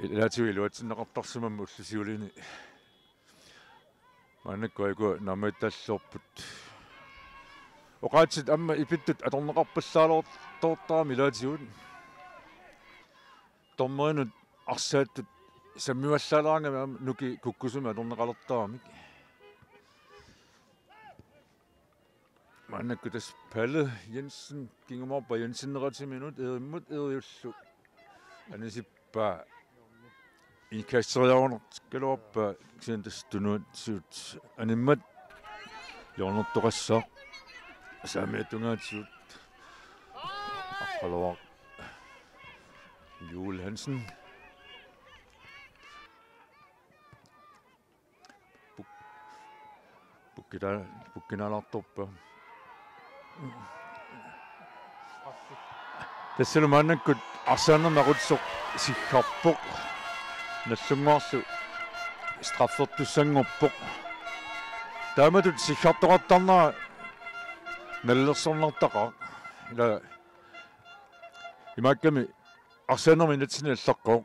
ilaatigut iluatsinneqartarsimammat ullut siulini. Maannakkut aajuku naammagittaalluarput. Oqaatsit aamma ipittut atorneqarpallaaloortoortarami ilaatigut. Dommerinut arsaattut sammivallaalaarngami aamma Nuki kukkusumik atorneqalertaramik. Maannakkut tassa Palle Jensen kingumoorpaa Jenseneqatiminut Eerimmut, Eeriullu anisippaa indkasteriarunartikkaluarpaa kisianni tassa tunuatsiut animmat hjørnertoqassaaq saamiata tungaatigut. Arpaluaq Juul Hansen. Puk-, pukkita-, pukkinaalaartorpaa. Tassalu maannakkut arsaannermi aqutsisoq siggarpoq. Nallunnguarlu straffertussanngorpoq. Taamatut siggartoqartarnera nalilersornartaqaaq. Ila imaakkami arsaannermi inatsinni allaqqavoq.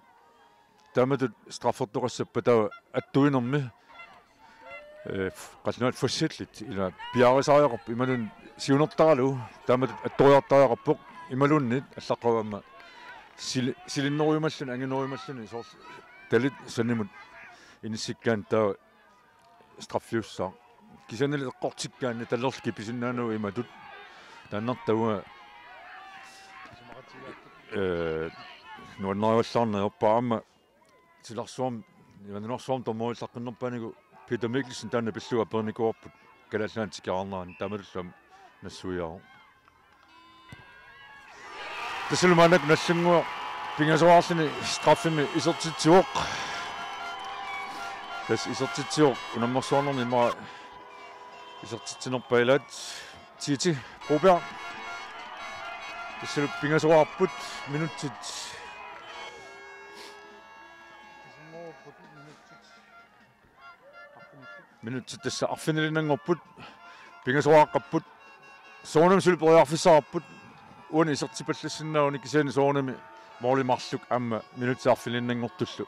Taamatut straffertoqassappat taava attuinermi, eh, qallunaat forsætligt ila piarisariaqarpoq imaluunniit siunertaralugu taamatut attoriartariaqarpoq imaluunniit allaqqavoq aamma sili-, silinnerujumalluni anginerujumalluni soorlu talit sanimut inissikkaanni taava straffiussaaq. Kisiannili eqqortikkaanni talerlu kipisinnaanagu imatut. Taannartaava, eh, nuannarivallaarneq ajorpara aamma silarsuarmi, imaluunniit nunarsuarmi dommerilluaqqinnerpaaniku Peter Mikkelsen taanna pillugu aperinikuuarput Kalaallit Nunaanni tikeraarnerani taamatullu aamma nassuiaavoq. Tassalu maannakkut Nallunnguaq pingasoraarluni straffimi isertitsivoq. Tassa isertitsivoq unammersuarnermi immaqa isertitsinerpaa ilaat Titi Broberg. Tassalu pingasoraarput minutsit. Minutsit tassa arfinilinneqarput, pingasoraaqarput, soorunami suli periarfissaqarput, uani isertipallassinnaaguni kisianni soorunami måli marluk aamma minutsit arfinilinneqartullu.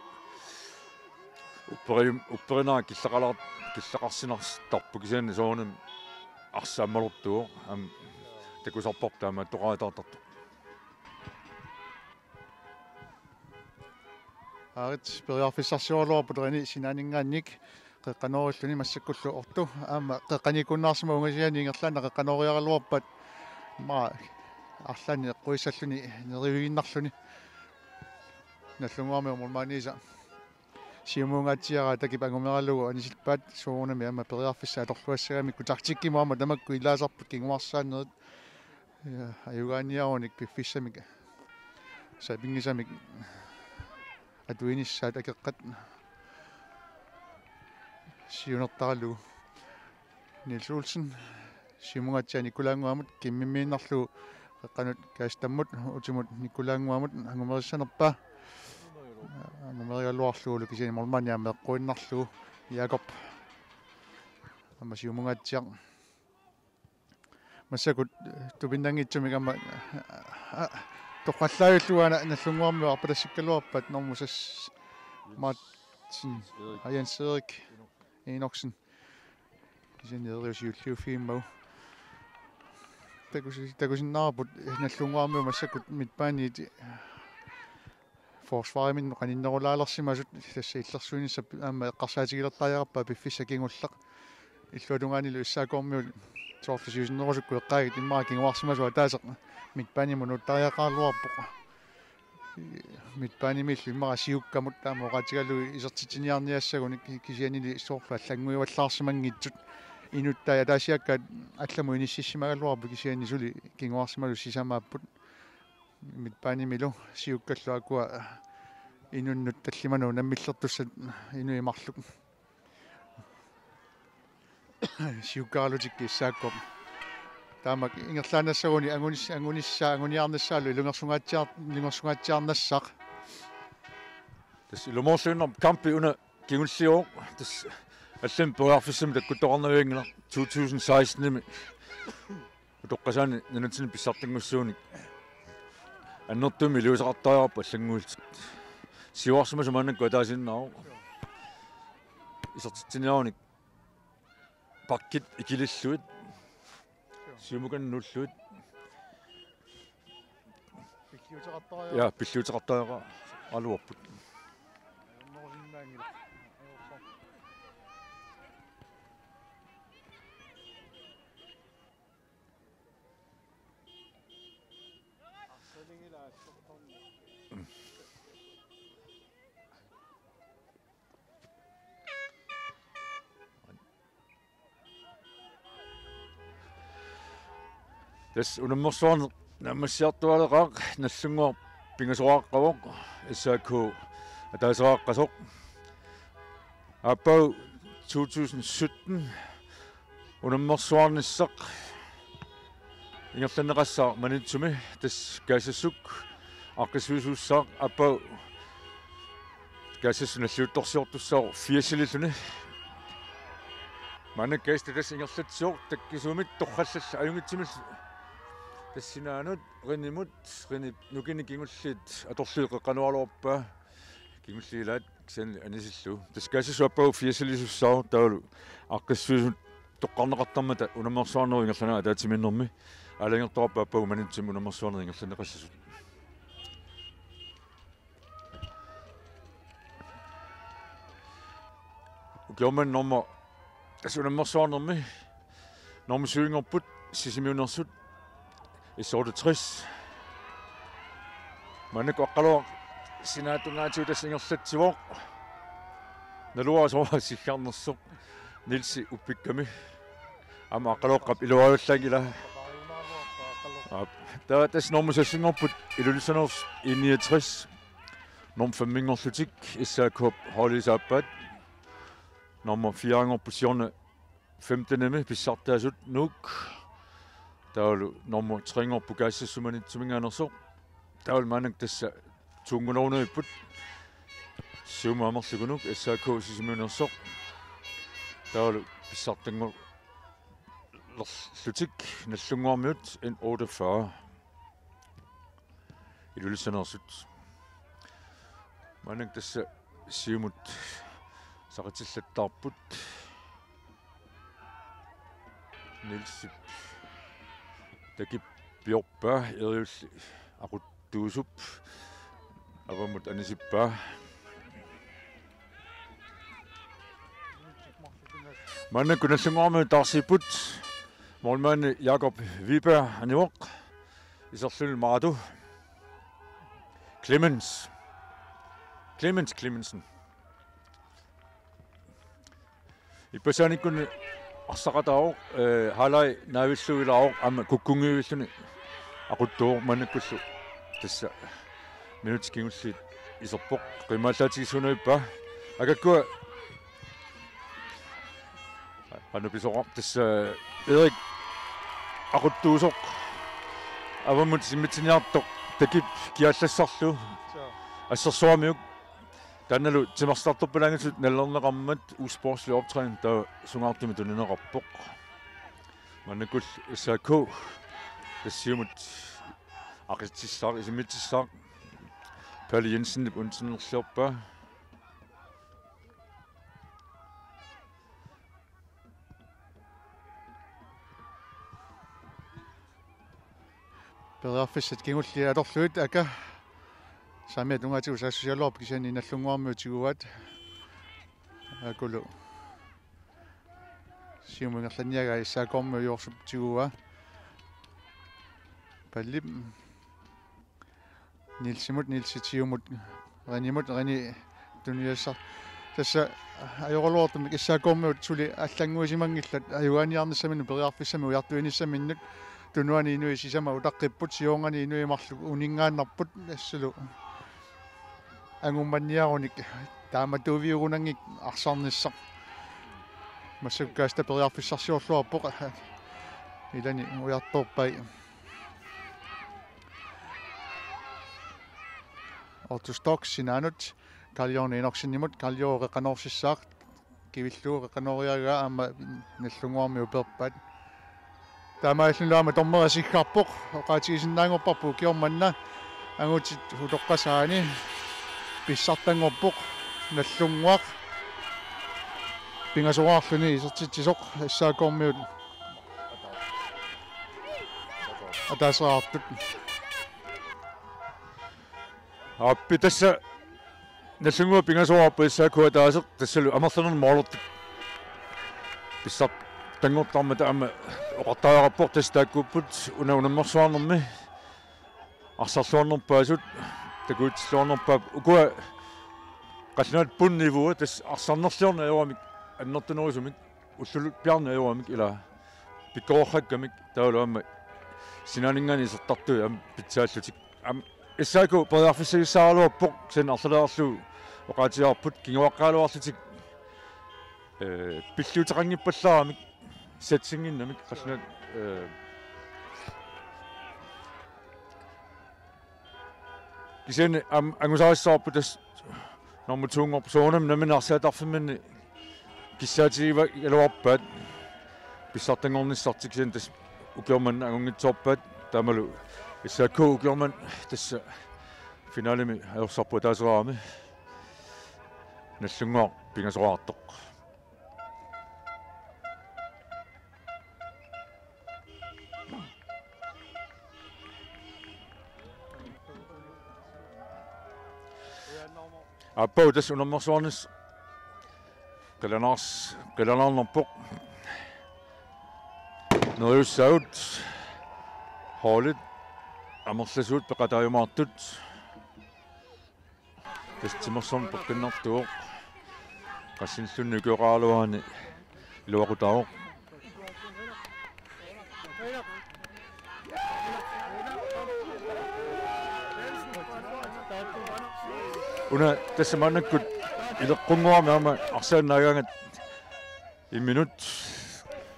Upperium-, upperinera killeqalaar-, killeqarsinartarpoq kisianni soorunami arsaq ammalortuuvoq aamma takusarparput taamaattoqaataartartoq. Aarit periarfissarsioraluarput erini sinaaninngaanniit qeqqanoorilluni massakkullu Ortu aamma qeqqaniikkunnaarsimavoq ungasiani ingerlaannaq qeqqanooriaraluarpat maa arlaanni eqquissalluni neriviinnarluni Nallunnguarmiut målmandiisa siumuungaatsiaraa takip angumeralugu anisippaat soorunami aamma periarfissaq atorluassagamikku taktikkimut aamma tamakku ilaasarput kinguarsaanerit. Ja, ajugaaniarunik piffissamik sapinngisamik atuinissaat akeqqat siunertaralugu. Niels Olsen siumungaatsiaq Nikulaannguamut kimmimmiinnarlugu qeqqanut Kaastammut utimut Nikulaannguamut angumerissanerpaa. Angumerigaluarlugulu kisianni målmandi aamma eqquinnarlugu Jakob. Aamma siumungaatsiaq. Massakkut, eh, tupinnanngitsumik aamma, eh, toqqallaajullugu aana Nallunnguarmiut arpalassikkaluarpaat normu seks Martin, aa, Jens Erik Enoksen. Kisianni Erik siulliuffigimmagu. Takusi-, takusinnaavarput, eh, Nallunnguarmiut massakkut midtbanit, eh, forsvariminnut qaninnerulaalersimasut tassa illersuinissap aamma eqqarsaatigilertariaqarpaa piffissaq kingulleq. Illuatungaanilu S A K-miut soorlu siusinnerusukkut eqqaagit immaqa kinguarsimasoq ataaseq midtbanimut nuuttariaqaraluarpoq. Midtbanimiillu immaqa siukkamut taama oqaatigalugu isertitsiniarniassagunik kisiannili soorlu allannguivallaarsimanngitsut. Inuttai ataasiakkaat allamut inississimagaluarput kisianni suli kinguarsimasut sisamaapput. Midtbanimilu siukkallu akua inunnut tallimanut unammillertussat inuit marluk siukkaralutik S A K-p. Taamak ingerlaannassaguni angunis-, angunissaa, anguniarnissaalu ilungersungaatsiar-, ilungersungaatsiarnassaaq. Tassa ilumoorluinnarpoq kampi una kingulliuvoq. Tassa allamik periarfissamik takkuttoqarnavianngilaq to tusind seksten-imi. Toqqasaani nunatsinni pissartanngussuunik annertuumik iliuuseqartariaqarpoq allannguillutik. Siuarsimasoq maannakkut ataasinnaavoq. Isertitsiniarunik pakkit ikilillugit. Siumukanneq nuullugit. Pilliuteqartariaqarpoq. Ja, pilliuteqartariaqaraluarput. Ajornerusinnaanngilaq. Tassa unammersuarneq naammassiartuaaleqaaq, Nagdlunguaq pingasoqaqqavoq, S A K ataaseqaqqasoq. Aappaagu to tusind sytten unammersuarnissaq ingerlanneqassaaq Maniitsumi, tassa Kaassassuk aaqqissuisuussaaq, aappaagu Kaassassut nalliuttorsiortussaavoq firsililluni. Maannakkut Kaassaat tassa ingerlatsivoq takkisumik torrallalluni ajunngitsumillu. Tassa sinaanut, rinimut, rinip nukinnik kingulliit atorlugit qeqqanooraluarpaa. Kingulliit ilaat kisianni anisillugu. Tassa Kaassassut aappaagu firsilisuussaavoq, taavalu aaqqissuisut toqqarneqartarmata unammersuarnerup ingerlanerani ataatsimiinnermi aalajangertoqarpoq aappaagu Maniitsumi unammersuarnerup ingerlanneqassasut. Ukioq manna normu, tassa unammersuarnermi normu syvinngorput Sisimiuneersut, S otteogtres. Maannakkut Aqqaluaq sinaatungaatigut tassa ingerlatsivoq. Naluara soorlu siggarnersoq Nielsi uppikkami. Aamma Aqqaluaqqap iluarivallaanngilaq. Aap. Taava tassa normu seksinngorput Ilulissaneersut, I niogtres. Normu femminngorlutik S A K-p holdip saappaat. Normu firenngorput siorna femtenimi pissartaasut Nuuk. Taavalu normu trenngorput Kaassassut Maniitsuminngaanneersoq. Taavalu maannakkut tassa tuungunerunerput. Siumut amerlukkunuk S A K Sisimiuneersoq. Taavalu pissartanngorlutik Nagdlunguarmiut, N otteogfyrre. Ilulissaneersut. Maannakkut tassa siumut saqitillattaarput. Nielsip takip piorpaa, Eriulli aquttuusup avammut anisippaa. Maannakkut Nagdlunguarmiut taarsiipput. Målmandi Jakob Wiberg anivoq. Iserluni Maatu. Clemens. Clemens Clemensen. Ippassaanikkuni arsaqataavoq, eh, halai naavilluilaavoq, aamma kukkunngivilluni aquttuuvoq, maannakkullu tassa minutsit kingulliit iserpoq, qiimaallaatigissuunavippaa. Agakkua anupisoqarpoq tassa, Erik aquttuusoq avammut simmitsiniartoq, takip kiallassarlu assersuarmiuk. Taannalu timersartorpalaanngitsut nalilerneqarmat usportslig optræden, taava sungaartumik tunineqarpoq. Maannakkut S A K tassa siumut aqitsissaaq, isimmitsissaaq. Palle Jensenip unitsinnerliorpaa. Periarfissat kingulliit atorlugit, aka saamiata tungaatigut saassusigaluarpoq, kisianni Nagdlunguarmiut tiguaat. Akulu siumut ingerlanniagaa S A K-rmiut Joorsup tiguaa. Pallip Nielsimut, Nielsit siumut, Renimut, Reni tunisassaq. Tassa ajoraluartumik S A K-rmiut suli allannguisimanngillat ajugaaniarnissaminnut periarfissamik ujartuinissaminnut, tunuani inuit sisamat utaqqipput, siornani inuit marluk uninngaannarput, tassulu angummanniarunik taamatuuviugunanngikkiga arsarnissaq. Massakkut Kaassaat periarfissarsiorluarpoq. Ilani ujartorpai. Otto Storch sinaanut Karl Jørgen Enoksenimut, Karl Jørgen qeqqanoorsissaaq, kivillugu qeqqanooriaraa, aamma Nagdlunguarmiut uperpaat. Taamaalilluni aamma dommeri siggarpoq, oqaatigisinnaanngorparput ukioq manna angutit utoqqasaanni. Pissartanngorpoq Nagdlunguaq. Pingasoraarluni isertitsisoq S A K-miut ataaseqartut. Aappi tassa Nagdlunguaq pingasoraarpoq S A K ataaseq, tassalu amerlanerni målertut pissartanngortarmata aamma oqartariaqarpoq tassa taakkuupput una unammersuarnermi arsarluarnerpaasut takuitsilluarnerpaap ukua qallunaat bundniveauet tassa arsarnerliorneq ajoramik annertunerusumik ullullu piarneq ajoramik ila pikkoreqqakkamik taavalu aamma sinaaninngaanniit isertartui aamma pitsaallutik. Aamma S A K periarfissagissaaraluarpoq kisianni arlaleeqqullugu oqaatigaarput kinguaqqagaluarlutik, ee, pilliuteqanngippallaramik satsinnginnamik qallunaat, ee, kisianni aamma angusarissavarput tassa normu to-nngorpoq soorunami nammineq arsaattarfimminni kissaatigivallaarpaat pissartanngornissartik kisianni tassa ukioq manna angunngitsoorpaat taamalu S A K ukioq manna tassa finalemi ajorsarput ataaseqarami Nagdlunguaq pingasoraartoq. Aappaa tassa unammersuarnissaq qilanaars-, qilanaarnarpoq. Neriussaagut holdit amerlasuut peqataajumaartut. Tassa timersorneq peqqinnartuuvoq. Qassinillunnik ukioqaraluarani iluaqutaavoq. Una tassa maannakkut ileqqunngorami aamma arsaannaagaangat imminut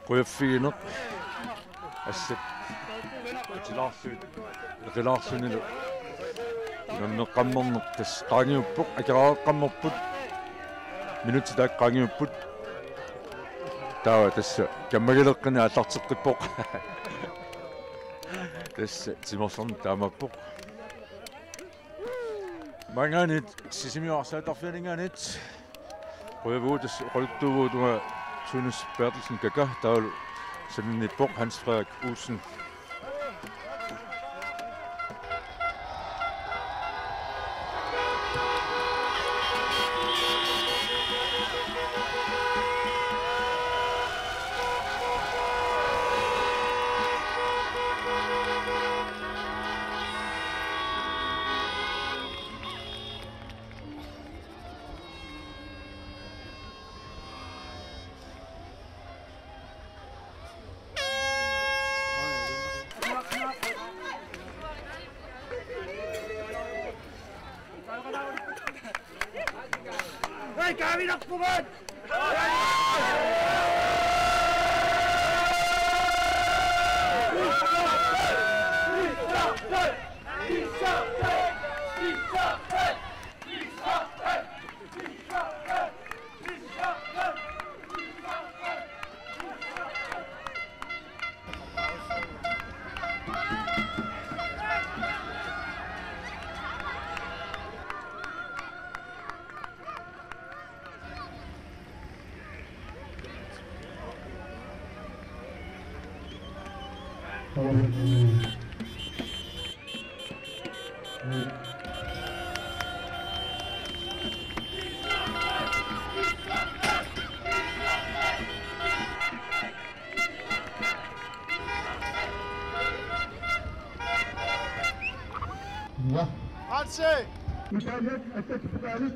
qujaffigineq assat atilaarlugit eqilaarlunilu unammeqqammerneq tassa qaangiuppoq, akeraaqqammerput, minutsit taakku qaangiupput. Taava tassa kammagileqqinneq aallarteqqippoq. Tassa timersorneq taamaappoq. Maanngaanniit Sisimiut arsaattarfianinngaanniit qujavugut tassa oqaluttuuvugut uanga Tønnes Berthelsen Kaka taavalu sananeq ippoq Hans Frederik Olsen. Ja. Hansi! Italiak attack pokali.